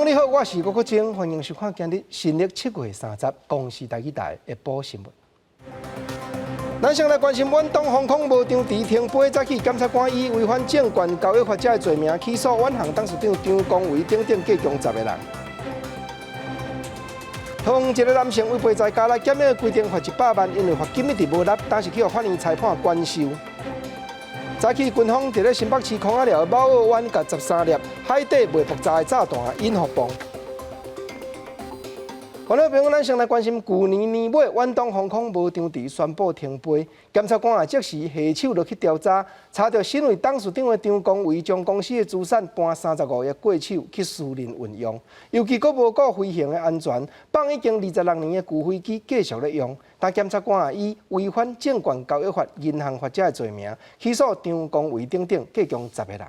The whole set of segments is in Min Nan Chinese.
眾你好，我是郭國晶，歡迎收看今日新曆7月30公視台語台的報新聞。咱先來關心遠東航空無張遲停飛，早起檢察官以違反證券交易法這个罪名起訴遠航董事長張光偉等等計共10個人。桃園一个男性違背在家來檢疫的規定，罰100萬，因為罰金一直無納，當時去予法院裁判關收。早起軍方佇咧新北市空仔寮的卯澳灣，共13粒海底未爆炸的炸彈引爆磅。觀眾朋友，咱先來關心舊年年尾，遠東航空無張遲宣布停飛，檢察官也即時下手落去調查，查著身為董事長的張光偉將公司的資產搬35億過手去私人運用，尤其閣無顧飛行的安全，放已經26年的舊飛機繼續咧用。但檢察官也以違反證券交易法、銀行法這个罪名起訴張光偉等等，計共10個人。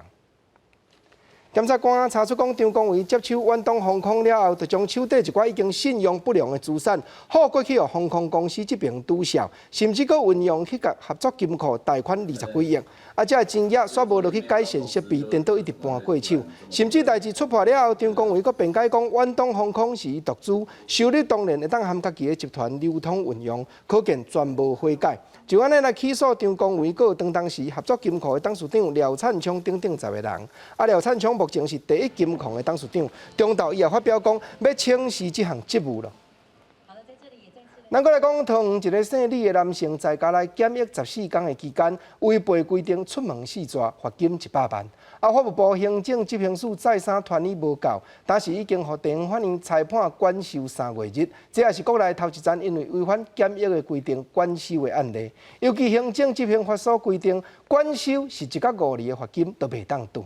檢察官查出講，張光偉接手遠東航空了後，就將手底一寡已經信用不良的資產，划過去予航空公司這邊註銷，甚至閣運用去共合作金庫貸款20幾億。啊，這个錢額煞無落去改善設備，顛倒一直搬過手，甚至代誌出破了後，張光偉閣辯解講，遠東航空是伊獨資，收入當然會當含家己的集團流通運用，可見全無悔改。就按呢來起訴張光偉，閣有當時合作金庫的董事長廖燦聰等等10個人。啊，廖燦聰目前是第一金控的董事長，中晝伊也發表講欲請辭這項職務咯。咱閣來講，桃園一个姓李的男性，在家內檢疫14天的期間，違背規定出門四跩，罰金100萬。啊，法務部行政執行署再三傳伊無到，但是已經予地方法院裁判管收3月日。這也是國內頭一宗因為違反檢疫的規定管收的案例。尤其行政執行法所規定，管收是一角五厘的罰金都袂當擋。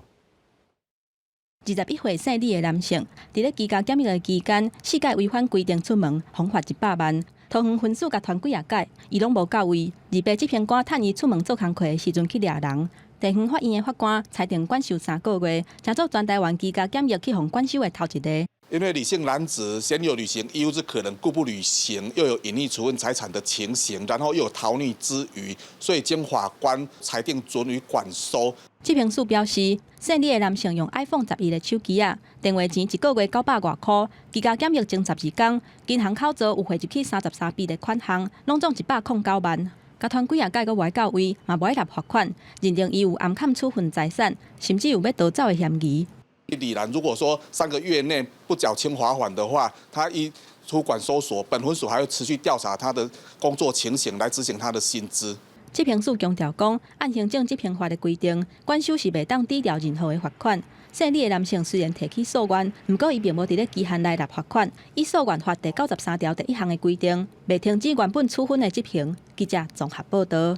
21歲姓李的男性，佇咧居家檢疫的期間，四擺違反規定出門，予罰100萬。桃園分署共傳幾仔擺，伊攏無到位。28執行官趁伊出門做工課的時陣去掠人。地方法院的法官裁定管收3個月，成做全台灣居家檢疫去予管收的頭一個。因為李姓男子鮮有履行義務之可能，故不履行，又有隱匿處分財產的情形，然後又有逃匿之虞，所以經法官裁定准予管收。執行署表示，姓李的男性用 iPhone 11的手機仔，電話錢一個月900外箍，居家檢疫前12天，銀行口座有匯入去33筆的款項，攏總109萬。共傳幾仔擺閣無到位，嘛無愛納罰款，認定伊有暗崁處分財產，甚至有欲逃走的嫌疑。李蘭如果說3個月內不繳清罰款的話，他一出管收所，本分署還會持續調查他的工作情形，來執行他的薪資。執行署強調講，按行政執行法的規定，管收是袂當抵掉任何的罰款。姓李的男性雖然提起訴願，毋過伊並無佇咧期限內納罰款。依訴願法第93條第1項的規定，袂停止原本處分的執行。記者綜合報道。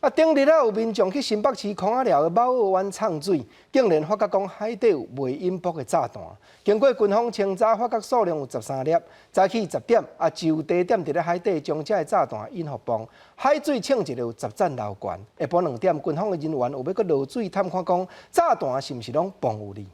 啊，頂日啊有民眾去新北市空仔寮的卯澳灣泅水，竟然發覺講海底有未引爆的炸彈。經過軍方清查，發覺數量有13粒。早起10點啊，就地點佇咧海底將這个炸彈引爆磅，海水衝一个有10層樓懸。下晡2點，軍方的人員有欲閣落水探看，講炸彈是毋是攏磅有哩？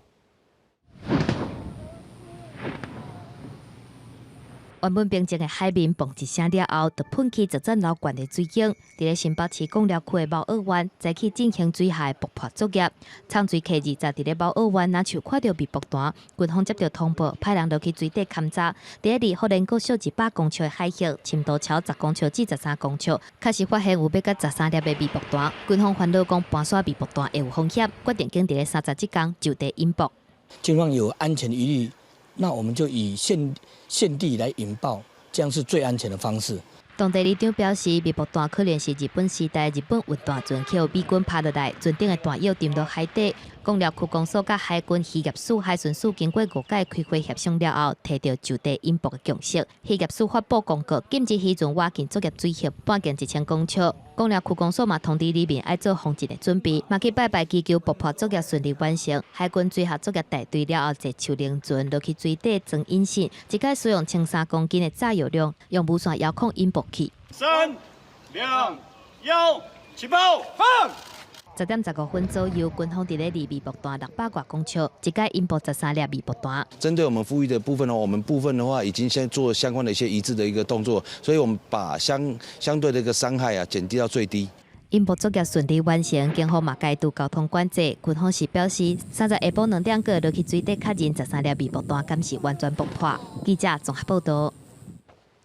原本平靜的海面，嘣一聲了後，就噴起10層樓懸的水警。佇咧新北市貢寮區的卯澳灣，早起進行水下的爆破作業。泅水客二十佇咧卯澳灣，若像看著未爆彈，軍方接著通報，派人落去水底勘查。佇咧離福連國小100公尺的海域，深度超10公尺至13公尺，確實發現有欲佮13粒的未爆彈。軍方煩惱講搬沙未爆彈會有風險，決定揀佇咧30這工就地引爆。軍方有安全疑慮，那我們就以現地來引爆，這樣是最安全的方式。當地里長表示，未爆彈可能是日本時代日本運彈船去予美軍拍落來，船頂的彈藥沉落海底。貢寮區公所佮海軍漁業署、海巡署經過五擺開會協商了後，提著就地引爆的共識。漁業署發布公告，禁止漁船倚近作業水域半徑1000公尺。貢寮區公所嘛通知里民愛做防震的準備，嘛去拜拜祈求爆破作業順利完成。海軍水下作業大隊了後，坐樹靈船落去水底裝引信，一擺使用1300公斤的炸藥量，用無線遙控引爆器。三、兩、一，起爆！放！10點15分左右，軍方佇咧離未爆彈600外公尺，一擺引爆13粒未爆彈。針對我們富裕的部分呢，我們部分的話已經先做相關的一些移置的一個動作，所以我們把相對的一個傷害啊減低到最低。引爆作業順利完成，警方嘛解除交通管制。軍方是表示，30下晡2點過落去水底確認13粒未爆彈，敢是完全爆破。記者綜合報道。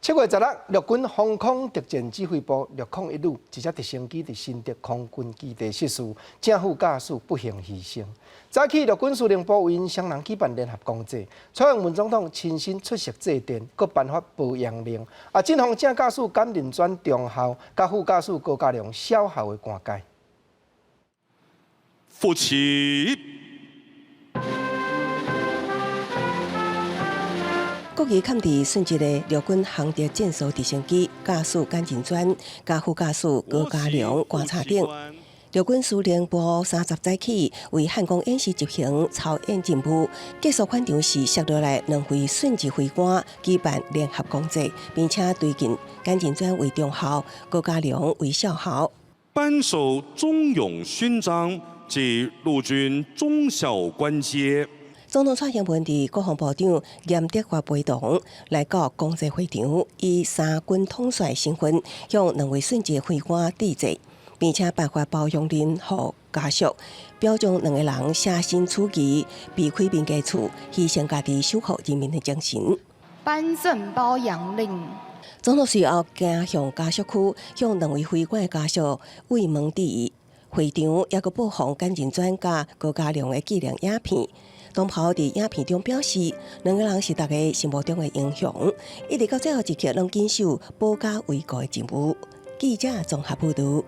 7月16，陸軍防空特戰指揮部陸空一旅一隻直升機佇新竹空軍基地失事，正副駕駛不幸犧牲。早起陸軍司令部為𪜶雙人舉辦聯合公祭，蔡英文總統親身出席祭奠，閣頒發褒揚令。啊，晉封正駕駛簡仁專中校，佮副駕駛高家良少校的官階。復起。國旗崁佇殉職的陸軍航特戰術直升機駕駛簡仁專、佮副駕駛高家良棺材頂，陸軍司令部30早起為漢光演習執行操演任務，結束返場時，接落來兩位殉職飛官舉辦聯合公祭，並且追晉簡仁專為中校，高家良為少校。頒授忠勇勳章及陸軍中校官階。總統蔡英文佇國防部長嚴德發陪同來到公祭會場，以三軍統帥身份向兩位殉職飛官致祭，並且頒發褒揚令予家屬，表彰兩個人捨身取義、避開民家厝、犧牲家己守護人民的精神。頒贈褒揚令。總統隨後行向家屬區，向兩位飛官的家屬慰問致意。會場猶閣播放簡仁專佮高家良的紀念影片。董炮佇影片中表示，兩個人是大家心目中的英雄，一直到最後一刻攏謹守保家衛國的任務。記者綜合報導。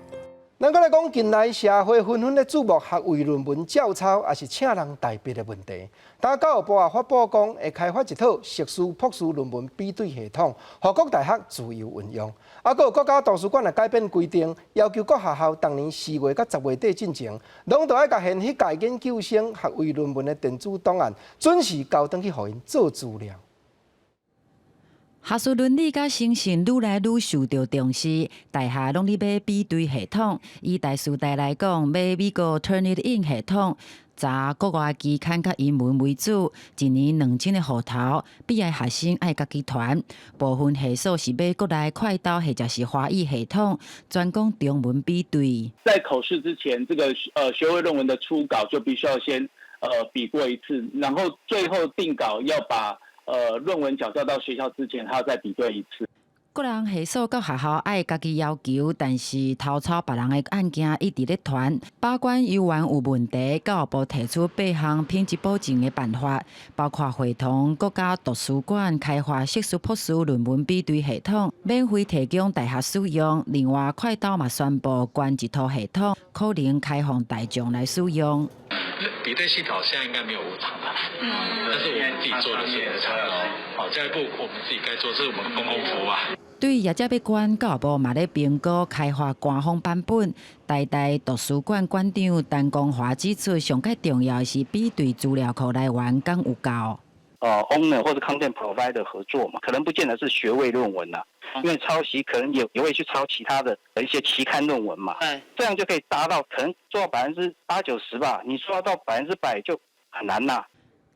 咱閣來講，近來社會紛紛咧矚目學位論文照抄，抑是請人代筆的問題。今教育部也發布講，會開發一套碩士、博士論文比對系統，予各大學自由運用。啊，閣有國家圖書館也改變規定，要求各學校逐年4月佮10月底進前，攏著愛共現彼屆研究生學位論文的電子檔案準時交轉去予𪜶做資料。學術倫理佮誠信愈來愈受著重視，大學攏咧買比對系統。以台師大來講，買美國 Turnitin 系統，查國外期刊佮英文為主，一年2000個戶頭，比愛學生愛家己傳。部分系所是買國內快導或者是華語系統，專攻中文比對。在口試之前，這個學位論文的初稿就必須要先比過一次，然後最後定稿要把論文繳交到學校之前，還要再比對一次。個人系所佮學校愛家己要求，但是偷抄別人的案件一直咧傳，把關猶原有問題。教育部提出八項品質保證的辦法，包括會同國家圖書館開發碩士、博士論文比對系統，免費提供大學使用。另外，快導嘛宣布關一套系統，可能開放大眾來使用。比對系統現在應該沒有無償吧？但是我們自己做的是無償的。好，下一步我們自己該做，這是我們公共服務啊。對業者欲管，教育部嘛咧評估開發官方版本。台大圖書館館長陳光華指出，上蓋重要的是比對資料庫來源敢有夠。Owner 或者 content provider 合作嘛，可能不見得是學位論文啦，因為抄襲可能也會去抄其他的一些期刊論文嘛，這樣就可以達到可能做到80%-90%吧，你做到100%就很難啦。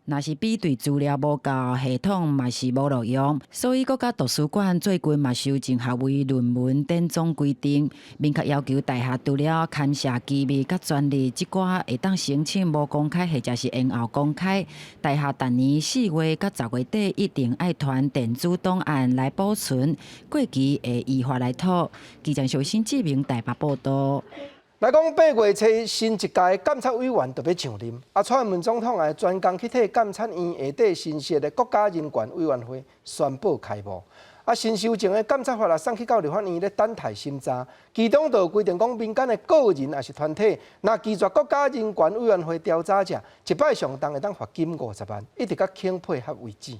若是比對資料無夠，系統嘛是無路用。所以國家圖書館最近嘛修正學位論文典裝規定，明確要求大學除了牽涉機密佮專利這寡會當申請無公開或者是延後公開。大學逐年4月佮10月底一定愛傳電子檔案來保存，過期會依法來討。記者小新志明台北報道。來講8月初，新一屆監察委員就欲上任，啊，蔡英文總統也專工去替監察院下底新設的國家人權委員會宣布開幕。啊，新修正的監察法也送去到立法院咧等待審查，其中就規定講，民間的個人抑是團體，若拒絕國家人權委員會調查者，一擺上重會當罰金50萬，一直到肯配合為止。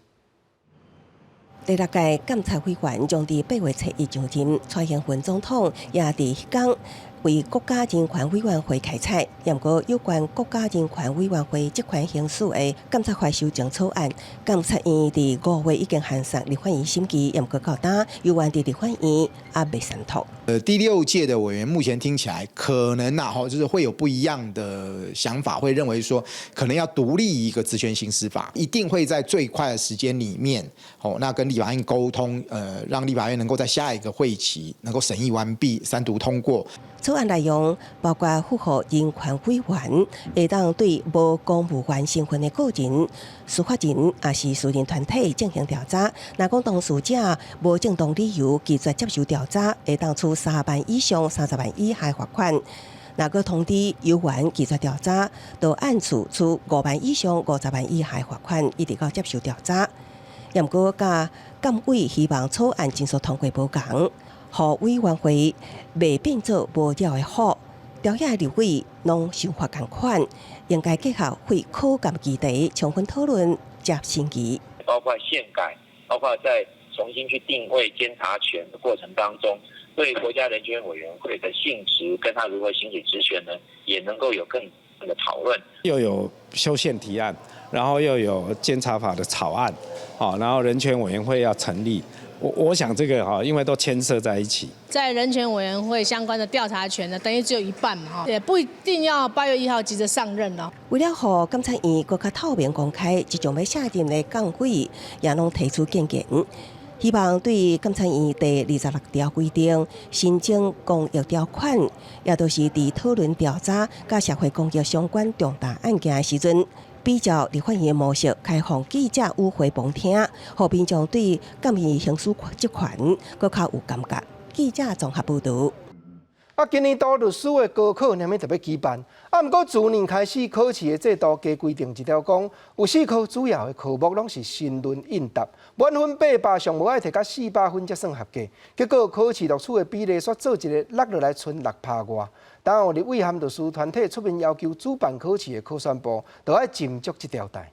第六屆監察委員將佇8月初一上任，蔡英文總統也佇彼工為國家人權委員會開採。毋過有關國家人權委員會職權行使的監察法修正草案，監察院佇5月已經函送立法院審議，毋過到今猶原佇立法院猶未審妥。第六屆的委員目前聽起來可能啊，吼，就是會有不一樣的想法，會認為說可能要獨立一個職權行使法，一定會在最快的時間裡面，吼，那跟立法院溝通，讓立法院能夠在下一個會期能夠審議完畢，三讀通過。草案內容包括符合人權委員會當對無公務員身份的個人、司法人抑是私人團體進行調查。若講當事者無正當理由拒絕接受調查，會當處3萬以上30萬以下罰款。若閣通知有緣拒絕調查，就按處處5萬以上50萬以下罰款，一直到接受調查。毋過，佮監委希望草案盡速通過無仝，予委員會袂變做無鳥的虎。朝野立委攏想法仝款，應該結合會考監議題，充分討論接審議。包括憲改，包括在重新去定位監察權的過程當中，對國家人權委員會的性質跟他如何行使職權呢，也能夠有更的討論。又有修憲提案，然後又有監察法的草案，好，然後人權委員會要成立。我想這個哈，因為都牽涉在一起。在人權委員會相關的調查權呢，等於只有一半嘛，也不一定要8月1號急着上任咯。為了予監察院閣較透明公開，這種欲卸任的監委也攏提出建言，希望對監察院第26條規定新增公益條款，也就是佇討論調查佮社會公益相關重大案件的時陣，比照立法院的模式，開放記者與會旁聽，予民眾對監院行使職權閣較有感覺。記者綜合報導。啊，今年度律師的高考明明就欲舉辦，啊，毋過自年開始考試的制度加規定一條講，有四科主要的科目攏是申論應答，滿分800，上無愛提甲400分才算合格。結果考試錄取的比例煞做一个落落來賰6趴外。當有立委和律師團體出面要求主辦考試的考選部，都愛斟酌這條代。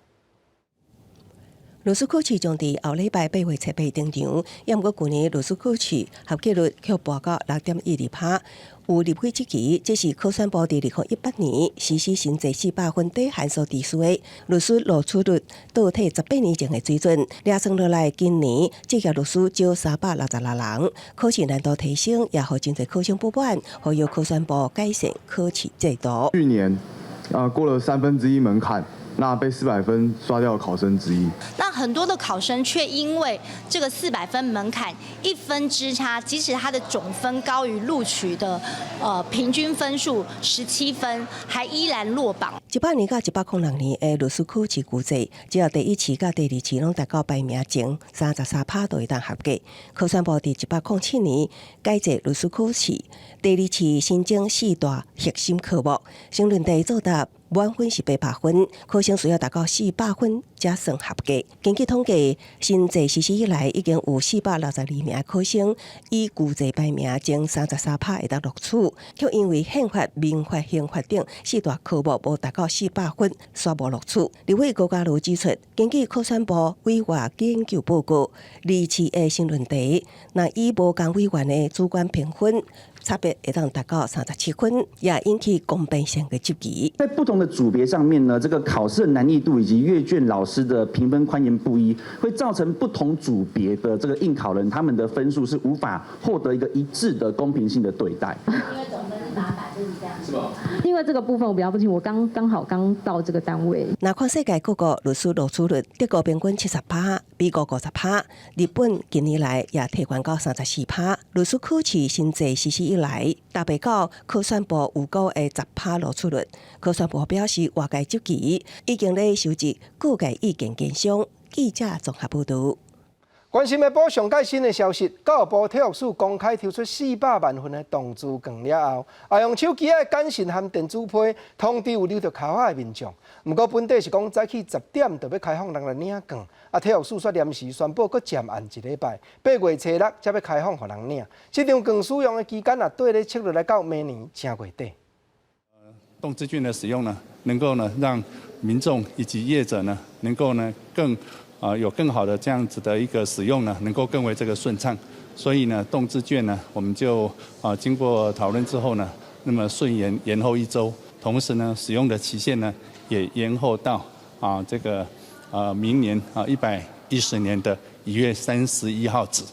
律師考試將佇後禮拜8月7日登場，猶毋過舊年律師考試合格率卻跋到6.12%。有立委質疑，這是考選部佇2018年實施新制400分底限所提出的律師錄取率倒退18年前的水準。掠算落來，今年執業律師少366人，考試難度提升，也予真濟考生不滿，呼籲考選部改善考試制度。去年啊過了1/3門檻，那被400分刷掉的考生之一。那很多的考生卻因為這個四百分門檻一分之差，即使他的總分高於錄取的平均分數17分，還依然落榜。100年到106年的律師考試舊制，只要第一試佮第二試攏達到排名前33趴，就會當合格。考選部佇107年改制律師考試，第二試新增四大核心科目，申論題作答滿分是800分，考生需要達到400分才算合格。根據統計，新制實施以來，已經有462名考生以舊制排名前33趴會當錄取，卻因為憲法、民法、刑法等四大科目無達到四百分，煞無錄取。立委高嘉瑜指出，根據考選部委外研究報告，二試的申論題，若以無仝委員的主觀評分，差別會當達到37分，也引起公平性的質疑。在不同的組別上面呢，這個考試的難易度以及閱卷老師的評分寬嚴不一，會造成不同組別的這個應考人，他們的分數是無法獲得一個一致的公平性的對待。因為總分是800，就是這樣。是吧？因為這個部分我比較不清楚，我剛剛好剛到這個單位。若看世界各國律師錄取率，德國平均70趴，美國50趴，日本近年來也提懸到34趴。律師考試新制實施以來，達袂到考選部預估的10趴錄取率。考選部表示，外界質疑已經咧收集各界意見建商。記者綜合報導。關心的報上蓋新的消息，教育部體育署公開抽出400萬份的動資券了後，也用手機的簡訊和電子批通知有留著跤仔的民眾。毋過本底是講早起10點就欲開放人來領券，啊體育署煞臨時宣布閣暫按一禮拜，8月初6才欲開放予人領。這張券使用的期間啊，綴咧切落來到明年正月底。動資券的使用呢，能夠呢讓民眾以及業者呢，能夠呢更啊有更好的這樣子的一個使用呢，能夠更為這個順暢。所以呢，動資券呢，我們就啊經過討論之後呢，那麼順延延後一周，同時呢，使用的期限呢也延後到啊這個啊明年啊110年的1月31號止。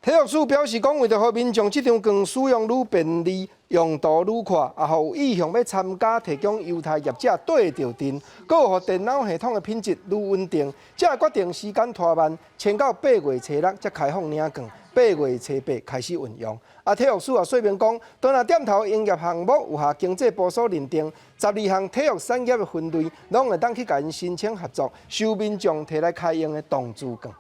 體育署表示講，為著予民眾這張券使用愈便利、用途愈快，也予有意向欲參加提供優待業者綴著陣，閣有予電腦系統的品質愈穩定，才會決定時間拖慢，先到8月初6才開放領券，8月初8開始運用。啊，體育署也說明講，當若店頭營業項目有予經濟部所認定，12項體育產業的分類，攏會當去共𪜶申請合作，收民眾提來開用的動資券。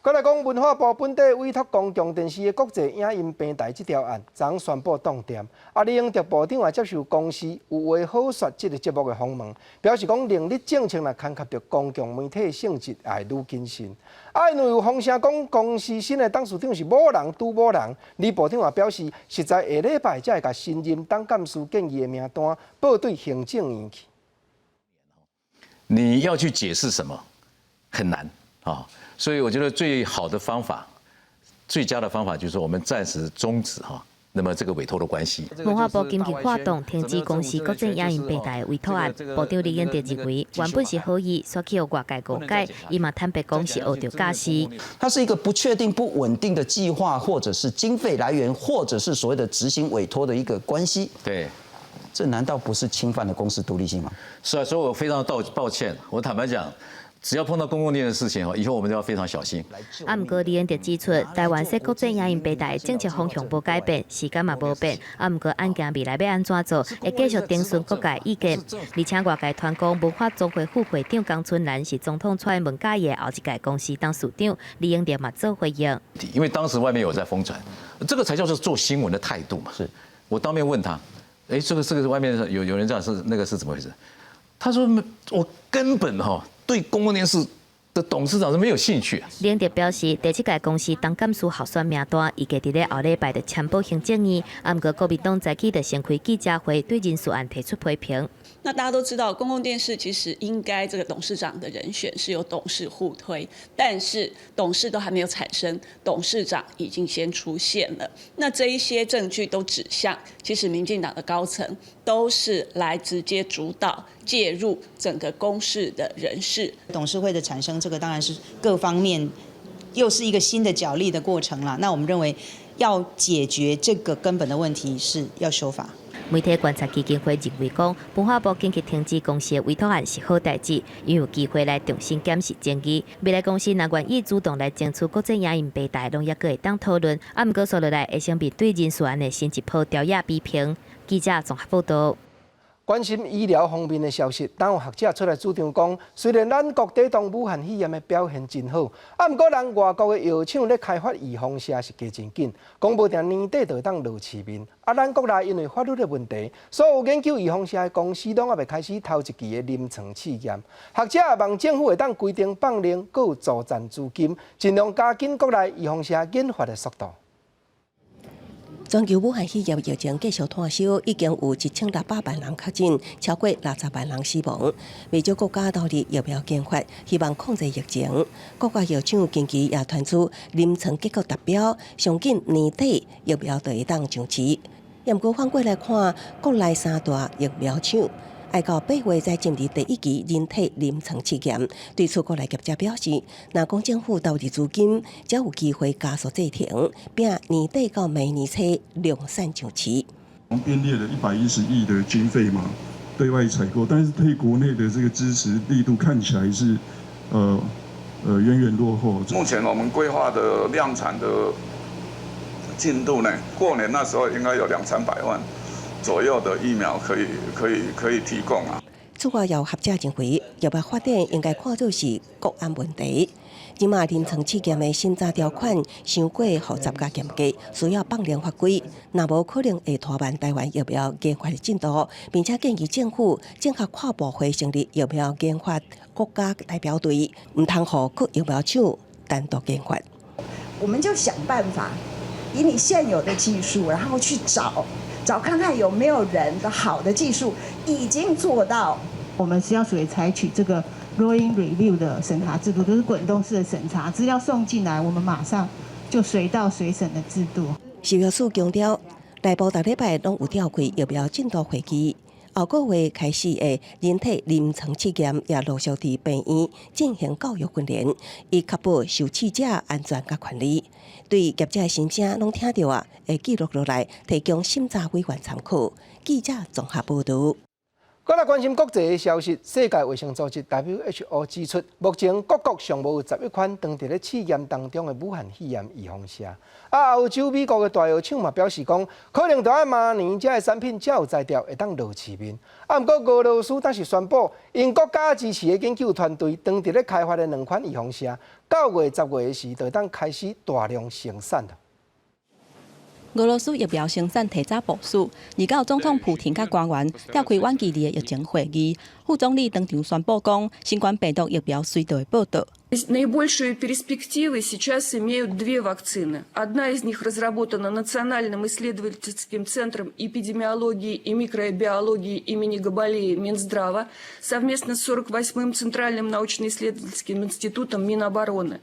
閣來講，文化部本底委託公共電視的國際影音平台這條案，昨昏宣布凍定。啊，李永得部長也接受公視有話好說這个節目的訪問，表示講另立政策若牽涉著公共媒體的性質，會愈謹慎。啊，因為有風聲講公視新的董事長是某人拄某人，李部長也表示，實在下禮拜才會共新任董監事建議的名單報對行政院去。你要去解釋什麼，很難啊。所以我覺得最好的方法，最佳的方法就是說，我們暫時終止哈，那麼這個委託的關係。文化部緊急發動停止公視國際影音平台的委託案，部長李永得認為原本是好意，煞去予外界誤解，伊嘛坦白講是學著教示。它是一個不確定、不穩定的計劃，或者是經費來源，或者是所謂的執行委託的一個關係。這難道不是侵犯了公司獨立性嗎？是啊，所以我非常抱歉，我坦白講。只要碰到公共電視的事情，以後我們都要非常小心。啊，毋過李永得指出，台灣設國際影音平台政策方向無改變，時間嘛無變。啊，毋過案件未來欲按怎做，會繼續徵詢各界意見。而且外界傳講文化總會副會長江春蘭是總統蔡英文佮意的後一屆公視董事長，李永得嘛做回應。因為當時外面有在瘋傳，這個才叫做做新聞的態度嘛。是，我當面問他，哎，這個外面有人這樣是那個是怎麼回事？他說我根本哈。對公共電視的董事長是沒有興趣。李永得表示，第七屆公視董監事候選名單預計佇咧後禮拜就簽報行政院。啊，毋過國民黨早起就先開記者會，對人事案提出批評。那大家都知道，公共電視其實應該這個董事長的人選是由董事互推，但是董事都還沒有產生，董事長已經先出現了。那這一些證據都指向，其實民進黨的高層都是來直接主導介入整個公視的人事。董事會的產生，這個當然是各方面又是一個新的角力的過程啦。那我們認為要解決這個根本的問題，是要修法。媒體觀察基金會認為講，文化部緊急停止公視的委託案是好代誌，因為有機會來重新檢視爭議。未來公視若願意主動來爭取國際影音平台，攏猶閣會當討論。啊，毋過紲落來會先面對人事案的新一波朝野比拼。記者綜合報導。關心醫療方面的消息，當有學者出來主張講，雖然咱國抵擋武漢肺炎的表現真好，啊，毋過人外國的藥廠咧開發預防射是加真緊，講無定年底就會當落市面。啊，咱國內因為法律的問題，所有研究預防射的公司攏猶未開始頭一期的臨床試驗。學者也望政府會當規定放量，閣有助贊資金，盡量加緊國內預防射研發的速度。全球武漢肺炎疫情繼續湠燒，已經有1600萬人確診，超過60萬人死亡。袂少國家投入疫苗研發，希望控制疫情。各國藥廠近期也傳出臨床結果達標，上緊年底疫苗就會當上市。毋過反過來看，國內三大疫苗廠愛到8月才進入第一期人體臨床試驗。對此，國內業者表示，若講政府投入資金，才有機會加速進程，拼年底到明年初量產上市。我們編列了110億的經費嘛，對外採購，但是對國內的這個支持力度看起來是，遠遠落後。目前我們規劃的量產的進度呢，過年那時候應該有兩三百萬左右的疫苗可以提供啊。此外，有學者認為，藥物發展應該看作是國安問題。這馬臨床試驗的審查條款傷過複雜佮嚴格，需要放寬法規，若無可能會拖慢台灣疫苗研發的進度，並且建議政府整合跨部會成立疫苗研發國家代表隊，毋通予各疫苗廠單獨研發。我們就想辦法，以你現有的技術，然後去找找看看有沒有人的好的技術已經做到。我們食藥署也採取這個 rolling review 的審查制度，就是滾動式的審查，資料送進來，我們馬上就隨到隨審的制度。食藥署強調，內部逐禮拜攏有召開疫苗進度會議，後個月開始的人體臨床試驗也陸續佇病院進行教育訓練，以確保受試者安全佮權利。對業者的心聲攏聽著啊，會記錄落來，提供審查委員參考。記者綜合報導。閣來關心國際的消息，世界衛生組織 WHO 指出，目前各國尚無11款當佇咧試驗當中的武漢肺炎預防射。啊，歐洲、美國的大藥廠嘛表示講，可能著愛明年這个產品才有才調會當落市面。啊，毋過俄羅斯倒是宣布，𪜶國家支持的研究團隊當佇咧開發的兩款預防射，9月、10月時就會當開始大量生產。俄羅斯疫苗生產提早部署，二九總統普廷佮官員召開遠距離的疫情會議，副總理當場宣布講，新冠病毒疫苗隨就會報到。 Наибольшие перспективы сейчас имеют две вакцины. Одна из них разработана Национальным исследовательским центром эпидемиологии и микробиологии имени Гамалеи Минздрава совместно с 48-м Центральным научно-исследовательским институтом Минобороны.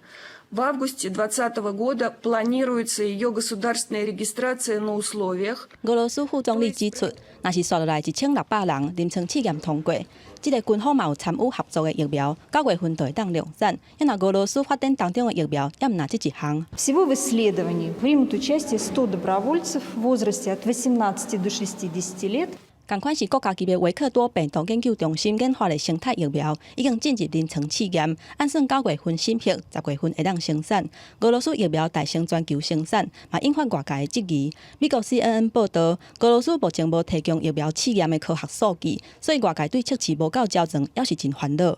В августе 2020 года планируется ее государственная регистрация на условиях. 俄羅斯副總理指出，若是紲落來1600人臨床試驗通過，這個軍方嘛有參與合作的疫苗，9月份就會當量產。啊若俄羅斯發展當中的疫苗，也毋但這一項。 Всего в исследовании примут участие 100 добровольцев в возрасте от 18 до 60 лет. 仝款是國家級的維克多病毒研究中心研發的勝肽疫苗，已經進入臨床試驗，按算9月份審核，10月份會當生產。俄羅斯疫苗代先全球生產，嘛引發外界的質疑。美國 CNN 報導，俄羅斯目前無提供疫苗試驗的科學數據，所以外界對測試無夠齊全，猶是真煩惱。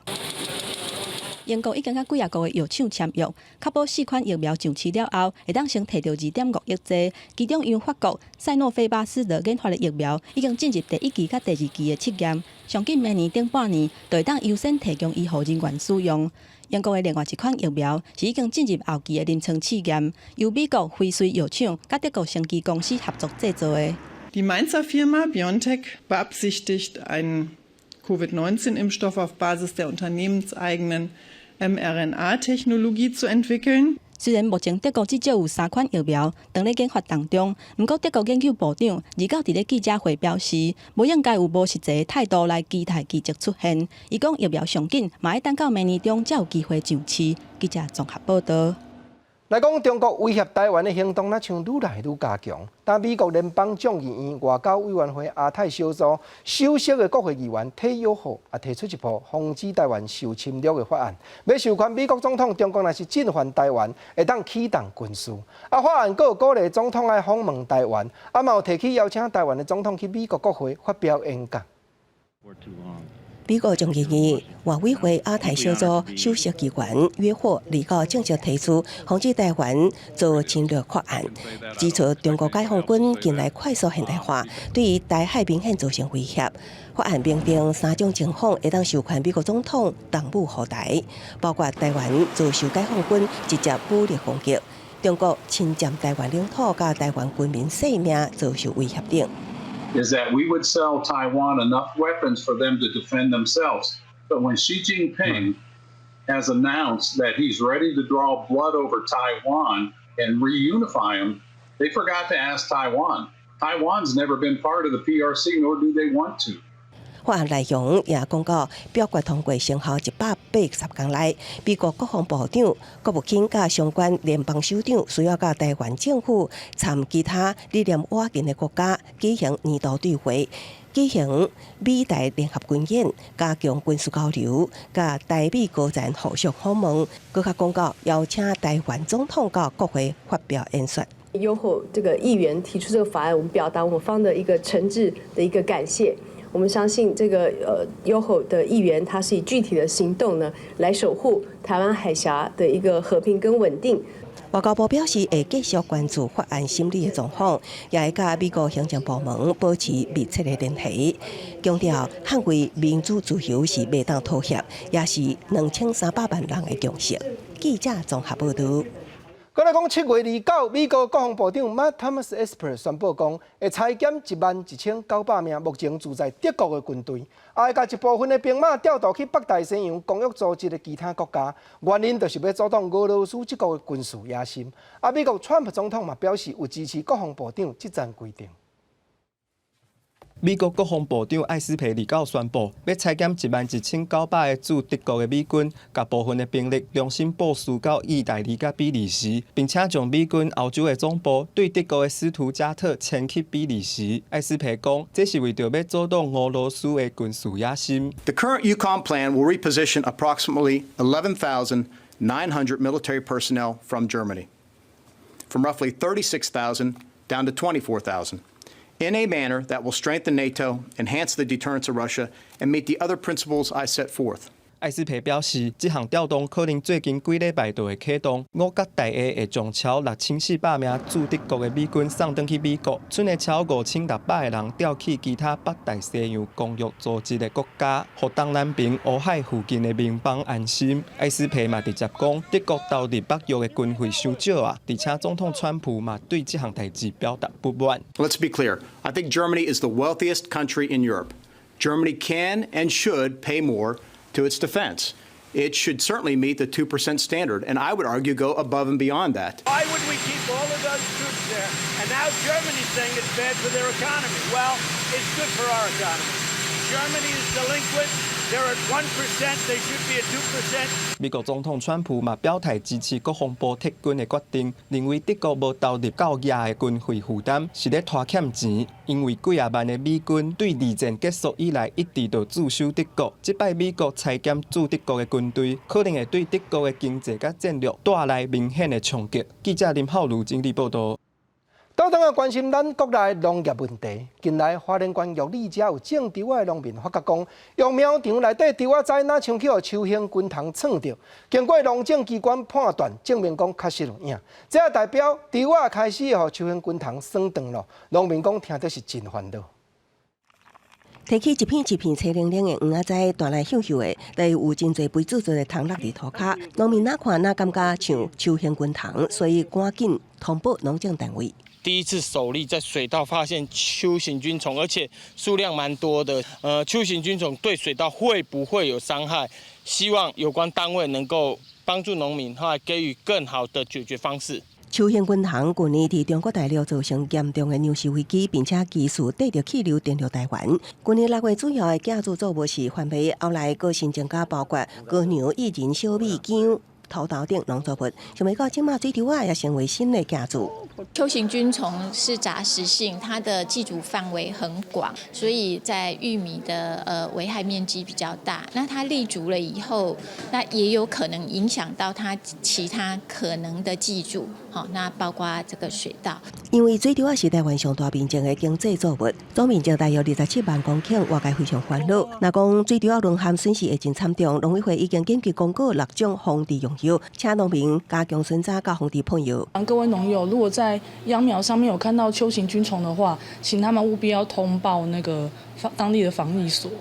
英國已經佮幾仔個的藥廠簽約，確保四款疫苗上市了後，會當先提著2.5億劑。其中由法國賽諾菲巴斯德研發的疫苗，已經進入第一期佮第二期的測驗，上緊明年頂半年就會當優先提供醫護人員使用。英國的另外一款疫苗是已經進入後期的臨床試驗，由美國輝瑞藥廠佮德國生技公司合作製造的。 Die Mainzer Firma BioNTech beabsichtigt einen Covid-19-Impfstoff auf Basis der unternehmenseigenen mRNA-Technologie zu entwickeln. 雖然目前德國至少有三款疫苗當咧研發當中，毋過德國研究部長二九佇咧記者會表示，無應該有無實際態度來期待奇蹟出現。伊講疫苗上緊，嘛愛等到明年中才有機會上市。記者綜合報導。來講中國威脅臺灣的行動，若像愈來愈加強。但美國聯邦眾議院外交委員會亞太小組首席的國會議員特約霍也提出一部防止臺灣受侵略的法案，欲授權美國總統，中國若是進犯臺灣，會當啟動軍事。啊，法案閣有鼓勵總統愛訪問臺灣，啊，嘛有提起邀請臺灣的總統去美國國會發表演講。美國眾議院外委會亞太小組首席議員約霍二九正式提出防止臺灣遭侵略法案，指出中國解放軍近來快速現代化，對於台海明顯造成威脅。法案明定三種情況會當授權美國總統動武護台，包括臺灣遭受解放軍直接武力攻擊、中國侵佔臺灣領土、佮臺灣軍民性命遭受威脅等。 Is that we would sell Taiwan enough weapons for them to defend themselves. But when Xi Jinping has announced that he's ready to draw blood over Taiwan and reunify them, they forgot to ask Taiwan. Taiwan's never been part of the PRC, nor do they want to. 法案內容也講到，表決通過生效180工內，美國國防部長、國務卿佮相關聯邦首長需要佮臺灣政府參其他理念倚近的國家舉行年度對話，舉行美台聯合軍演，加強軍事交流，佮台美高層互相訪問，閣較講到邀請臺灣總統到國會發表演說。優厚這個議員提出這個法案，我們表達我們方的一個誠摯的一個感謝。我們相信這個優厚的議員，他是以具體的行動呢，來守護台灣海峽的一個和平跟穩定。外交部表示會繼續關注法案審理的狀況，也會佮美國行政部門保持密切的聯繫，強調捍衛民主自由是袂當妥協，也是2300萬人的共識。記者綜合報導。閣來講，7月29，美國國防部長 Mark Thomas Esper 宣布講，會裁減11,900名目前駐在德國的軍隊，也會共一部分的兵馬調度去北大西洋公約組織的其他國家。原因就是欲阻擋俄羅斯這國的軍事野心。啊，美國川普總統嘛表示有支持國防部長這層規定。美國國防部長艾斯培二九宣布，欲裁減11,900個駐德國的美軍，共部分的兵力重新部署到義大利佮比利時，並且將美軍歐洲的總部對德國的斯圖加特遷去比利時。艾斯培講，這是為著欲阻擋俄羅斯的軍事野心。 The current EUCOM plan will reposition approximately 11,900 military personnel from Germany, from roughly 36,000 down to 24,000. In a manner that will strengthen NATO, enhance the deterrence of Russia, and meet the other principles I set forth. 艾斯培表示，這項調動可能最近幾禮拜就會啟動。五角大廈會將超6400名駐德國的美軍送轉去美國，賰會超5600個人調去其他北大西洋公約組織的國家，予東南邊烏海附近的盟邦安心。艾斯培嘛直接講，德國投入北約的軍費傷少啊，而且總統川普嘛對這項代誌表達不滿。 Let's be clear. I think Germany is the wealthiest country in Europe. Germany can and should pay more to its defense. It should certainly meet the 2% standard, and I would argue go above and beyond that. Why would we keep all of those troops there? And now Germany's saying it's bad for their economy. Well, it's good for our economy. Germany is delinquent. They're at 1%. They should be at 2%. 美國總統川普嘛表態支持國防部撤軍的決定，認為德國無投入夠額的軍費負擔是咧拖欠錢，因為幾仔萬的美軍對二戰結束以來一直都駐守德國，這擺美國裁減駐德國的軍隊，可能會對德國的經濟佮戰略帶來明顯的衝擊。記者林浩如整理報道。倒轉來關心咱國內農業問題。近來花蓮縣玉里遮有種稻仔的農民發覺講，秧苗場內底稻仔栽若像去予秋行軍蟲蛀著。經過農政機關判斷，證明講確實有影。這代表稻仔開始予秋行軍蟲損斷囉。農民講聽著是真煩惱。提起一片一片青靈靈的黃仔栽，帶來幼幼的，但有真濟肥滋滋的蟲落佇塗跤。農民若看若感覺像秋行軍蟲，所以趕緊通報農政單位。第一次首例在水稻發現秋行軍蟲，而且數量蠻多的。秋行軍蟲對水稻會不會有傷害？希望有關單位能夠幫助農民，哈，給予更好的解決方式。秋行軍蟲舊年佇中國大陸造成嚴重的糧食危機，並且持續綴著氣流進入台灣。舊年6月主要的寄主作物是番麥，後來閣新增加包括高粱、薏仁、小米、薑、土豆等農作物。想袂到這馬水稻仔也成為新的寄主。秋行軍蟲是雜食性，它的寄主範圍很廣，所以在玉米的危害面積比較大。那它立足了以後，那也有可能影響到它其他可能的寄主，好，那包括這個水稻。因為水稻仔是台灣上大面積的經濟作物，總面積大約27萬公頃，外界非常煩惱。若講水稻仔淪陷損失會真慘重，農委會已經緊急公告六種防治用藥，請農民加強巡查佮防治噴藥。各位農友，如果在秧苗上面有看到秋行軍蟲的話，請他們務必要通報那個當地的防疫所。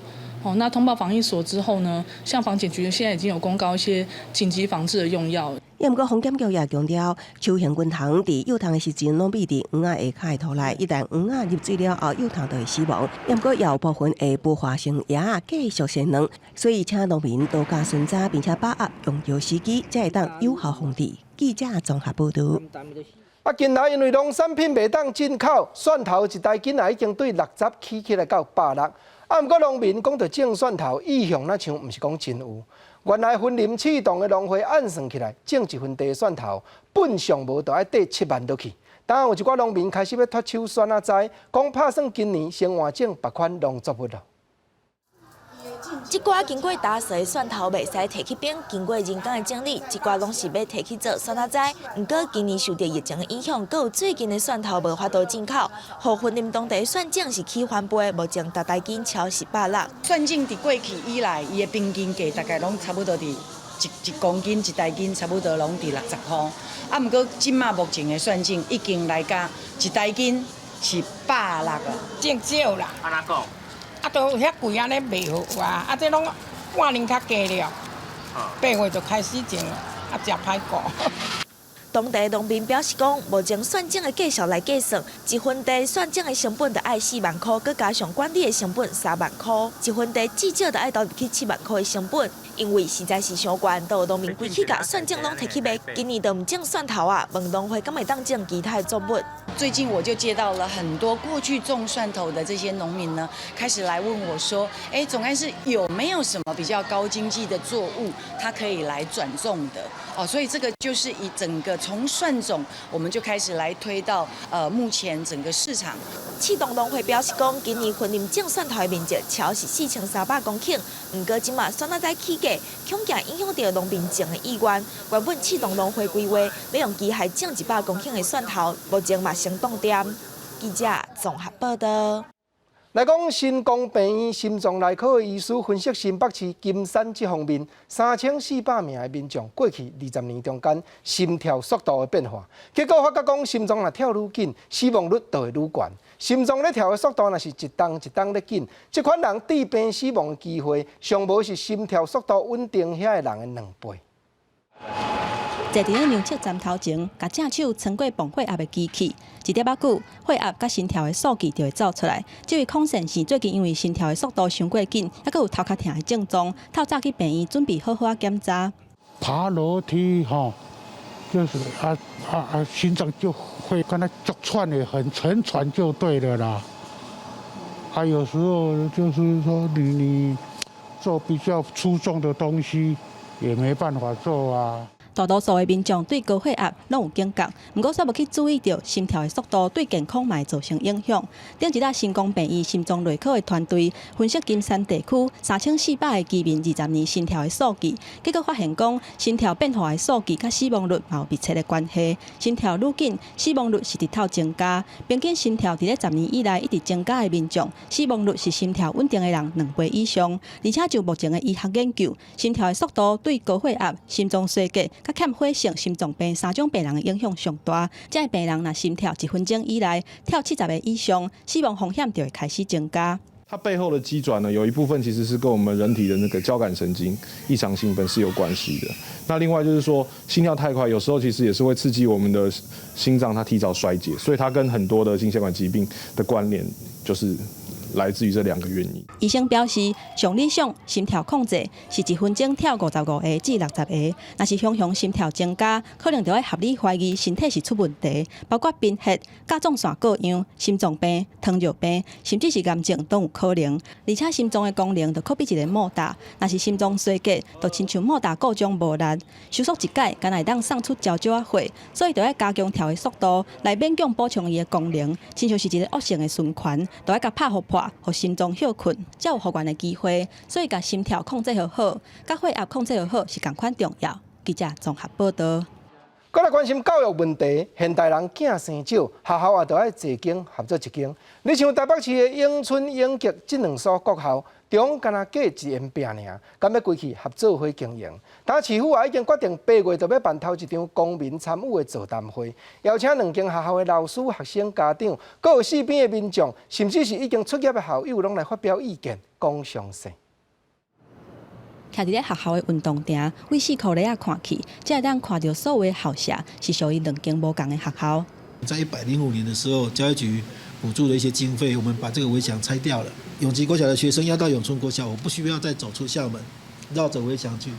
哦，那通報防疫所之後呢，像防檢局現在已經有公告一些緊急防治的用藥。也毋過，防檢局也強調，秋行軍蟲佇幼蟲的時陣，攏覕佇黃仔下跤的土內，一旦黃仔入水了後，幼蟲就會死亡。也毋過，也有部分會孵化成蛾仔，繼續生卵。所以，請農民多加巡查，並且把握用藥時機，才會當有效防治。記者綜合報導。啊，近來因為農產品袂當進口，蒜頭一台斤仔已經對60起起來到160。啊，毋過農民講著種蒜頭意向，若像毋是講真有。原來雲林刺桐的農會按算起來，種一分地的蒜頭，本上無就愛綴7萬落去。當有一寡農民開始欲脫手蒜仔栽，講拍算今年先換種別款農作物囉。這寡經過打踅的蒜頭袂使提去冰，經過人工的整理，這寡攏是欲提去做蒜仔栽。毋過今年受著疫情的影響，閣有最近的蒜頭無法度進口，予雲林當地的蒜種是起翻倍，目前逐台斤超160。蒜種佇過去以來，伊的平均價大概攏差不多佇一公斤一台斤，差不多攏佇60箍。啊，毋過這馬目前的蒜種已經來到一台斤是160啊。種少啦。按怎講？啊，都遐貴按呢賣好啊！啊，這攏半年較低了，8月就開始種了，啊，誠歹過。當地農民表示講，目前蒜種的價數來計算，一分地蒜種的成本著愛4萬箍，閣加上管理的成本3萬箍，一分地至少著愛投入去7萬箍的成本。因為實在是傷貴，都有農民規氣共蒜種攏提去賣。今年就毋種蒜頭啊，問農會敢會當種其他的作物？最近我就接到了很多過去種蒜頭的這些農民呢，開始來問我說：哎，總幹事有沒有什麼比較高經濟的作物，它可以來轉種的？哦，所以這個就是以整個從蒜種，我們就開始來推到目前整個市場。刺桐農會表示講，今年雲林種蒜頭的面積超是4300公頃，毋過這馬蒜仔仔起價，恐驚影響著農民種的意願。原本刺桐農會規劃欲用機械種100公頃的蒜頭，目前嘛先凍定。記者綜合報道。來講新光病院心臟內科的醫師分析新北市金山這方面3400名的民眾過去20年中間心跳速度的變化，結果發覺講心臟若跳愈緊，死亡率就會愈懸。心臟咧跳的速度若是一冬一冬咧緊，這款人致病死亡的機會，上無是心跳速度穩定遐的人的2倍。坐佇咧量測站頭前，共正手穿過磅血壓的機器，一點仔久，血壓佮心跳的數據就會走出來。這位孔先生最近因為心跳的速度傷過緊，猶閣有頭殼疼的症狀，透早去病院準備好好仔檢查。爬樓梯吼，就是啊啊啊，心臟就會敢若足喘的，很很喘就對了啦。啊，有時候就是說你做比較粗重的東西，也沒辦法做啊。大多數的民眾對高血壓攏有警覺，毋過煞無去注意著心跳的速度對健康嘛會造成影響。頂一禮新光病院心臟內科的團隊分析金山地區3400個居民20年心跳的數據，結果發現講心跳變化的數據佮死亡率嘛有密切的關係。心跳愈緊，死亡率是直透增加。平均心跳佇咧十年以來一直增加的民眾，死亡率是心跳穩定的人2倍以上。而且就目前的醫學研究，心跳的速度對高血壓、心臟衰竭佮欠血性心臟病三種病人的影響上大。這个病人若心跳1分鐘以內跳70个以上，死亡風險就會開始增加。它背後的機轉呢，有一部分其實是跟我們人體的那個交感神經異常興奮是有關係的。那另外就是說，心跳太快，有時候其實也是會刺激我們的心臟，它提早衰竭，所以它跟很多的心血管疾病的關聯就是來自於這兩個原因。醫生表示，上理想心跳控制是1分鐘跳55個至60個，若是常常心跳增加，可能就愛合理懷疑身體是出問題，包括貧血、甲狀腺過樣、心臟病、糖尿病，甚至是癌症都有可能。而且心臟的功能就可比一个莫達，若是心臟衰竭，就親像莫達故障無力，收縮一擺，敢若會當送出焦少仔血，所以就愛加強跳的速度，來勉強補充伊的功能，親像是一个惡性的循環，就愛共拍予破，予心臟歇睏，才有復原的機會。所以，共心跳控制予好，佮血壓控制予好是仝款重要。記者綜合報道。閣來關心教育問題，現代人囝生少，學校也著愛濟間合做一間。你像台北市的永春、永吉這兩所國校，中敢若隔一掩壁爾，敢欲規氣合做伙經營？但市府也已經決定8月就欲辦頭一場公民參與的座談會，邀請兩間學校的老師、學生、家長，閣有四邊的民眾，甚至是已經出業的校友，攏來發表意見，講詳細。徛佇咧學校的運動場，對四箍犁仔看去，才會當看著所有的校舍是屬於兩間無仝的學校。在105年的時候，教育局補助了一些經費，我們把這個圍牆拆掉了。永吉國小的學生要到永春國小，我不需要再走出校門，繞着圍牆去。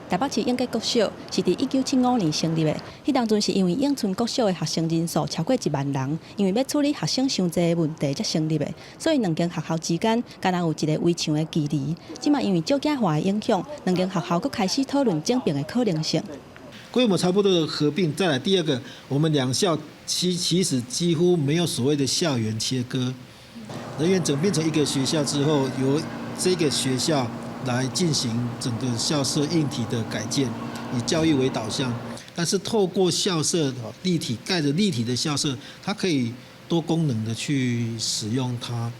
台北市永吉國小是佇1975年成立的，彼當陣是因為永春國小的學生人數超過1萬人，因為欲處理學生傷濟的問題才成立的，所以兩間學校之間敢若有一个圍牆的距離。這馬因為少子化的影響，兩間學校閣開始討論整併的可能性。規模差不多的合併，再來第二個，我們兩校其實幾乎沒有所謂的校園切割，人員整併成一個學校之後，由這個學校來進行整個校舍硬體的改建，以教育為導向，但是透過校舍立體蓋著立體的校舍，它可以多功能的去使用它。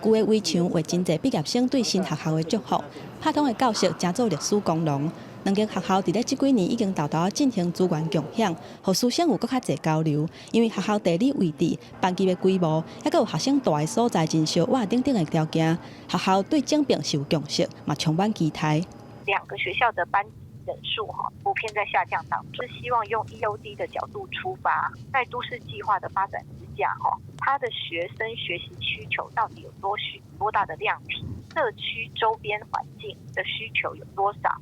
舊的圍牆為真濟畢業生對新學校的祝福，拍通的教室成做歷史光廊。兩間學校佇咧這幾年已經沓沓進行資源共享，予師生有閣較濟交流。因為學校地理位置、班級的規模，猶閣有學生蹛的所在真相倚等等的條件，學校對整併是有共識，嘛充滿期待。兩個學校的班級人數哈普遍在下降當中，是希望用 EOD 的角度出發，在都市計劃的發展之下，哈，他的學生學習需求到底有多許多大的量體，社區周邊環境的需求有多少？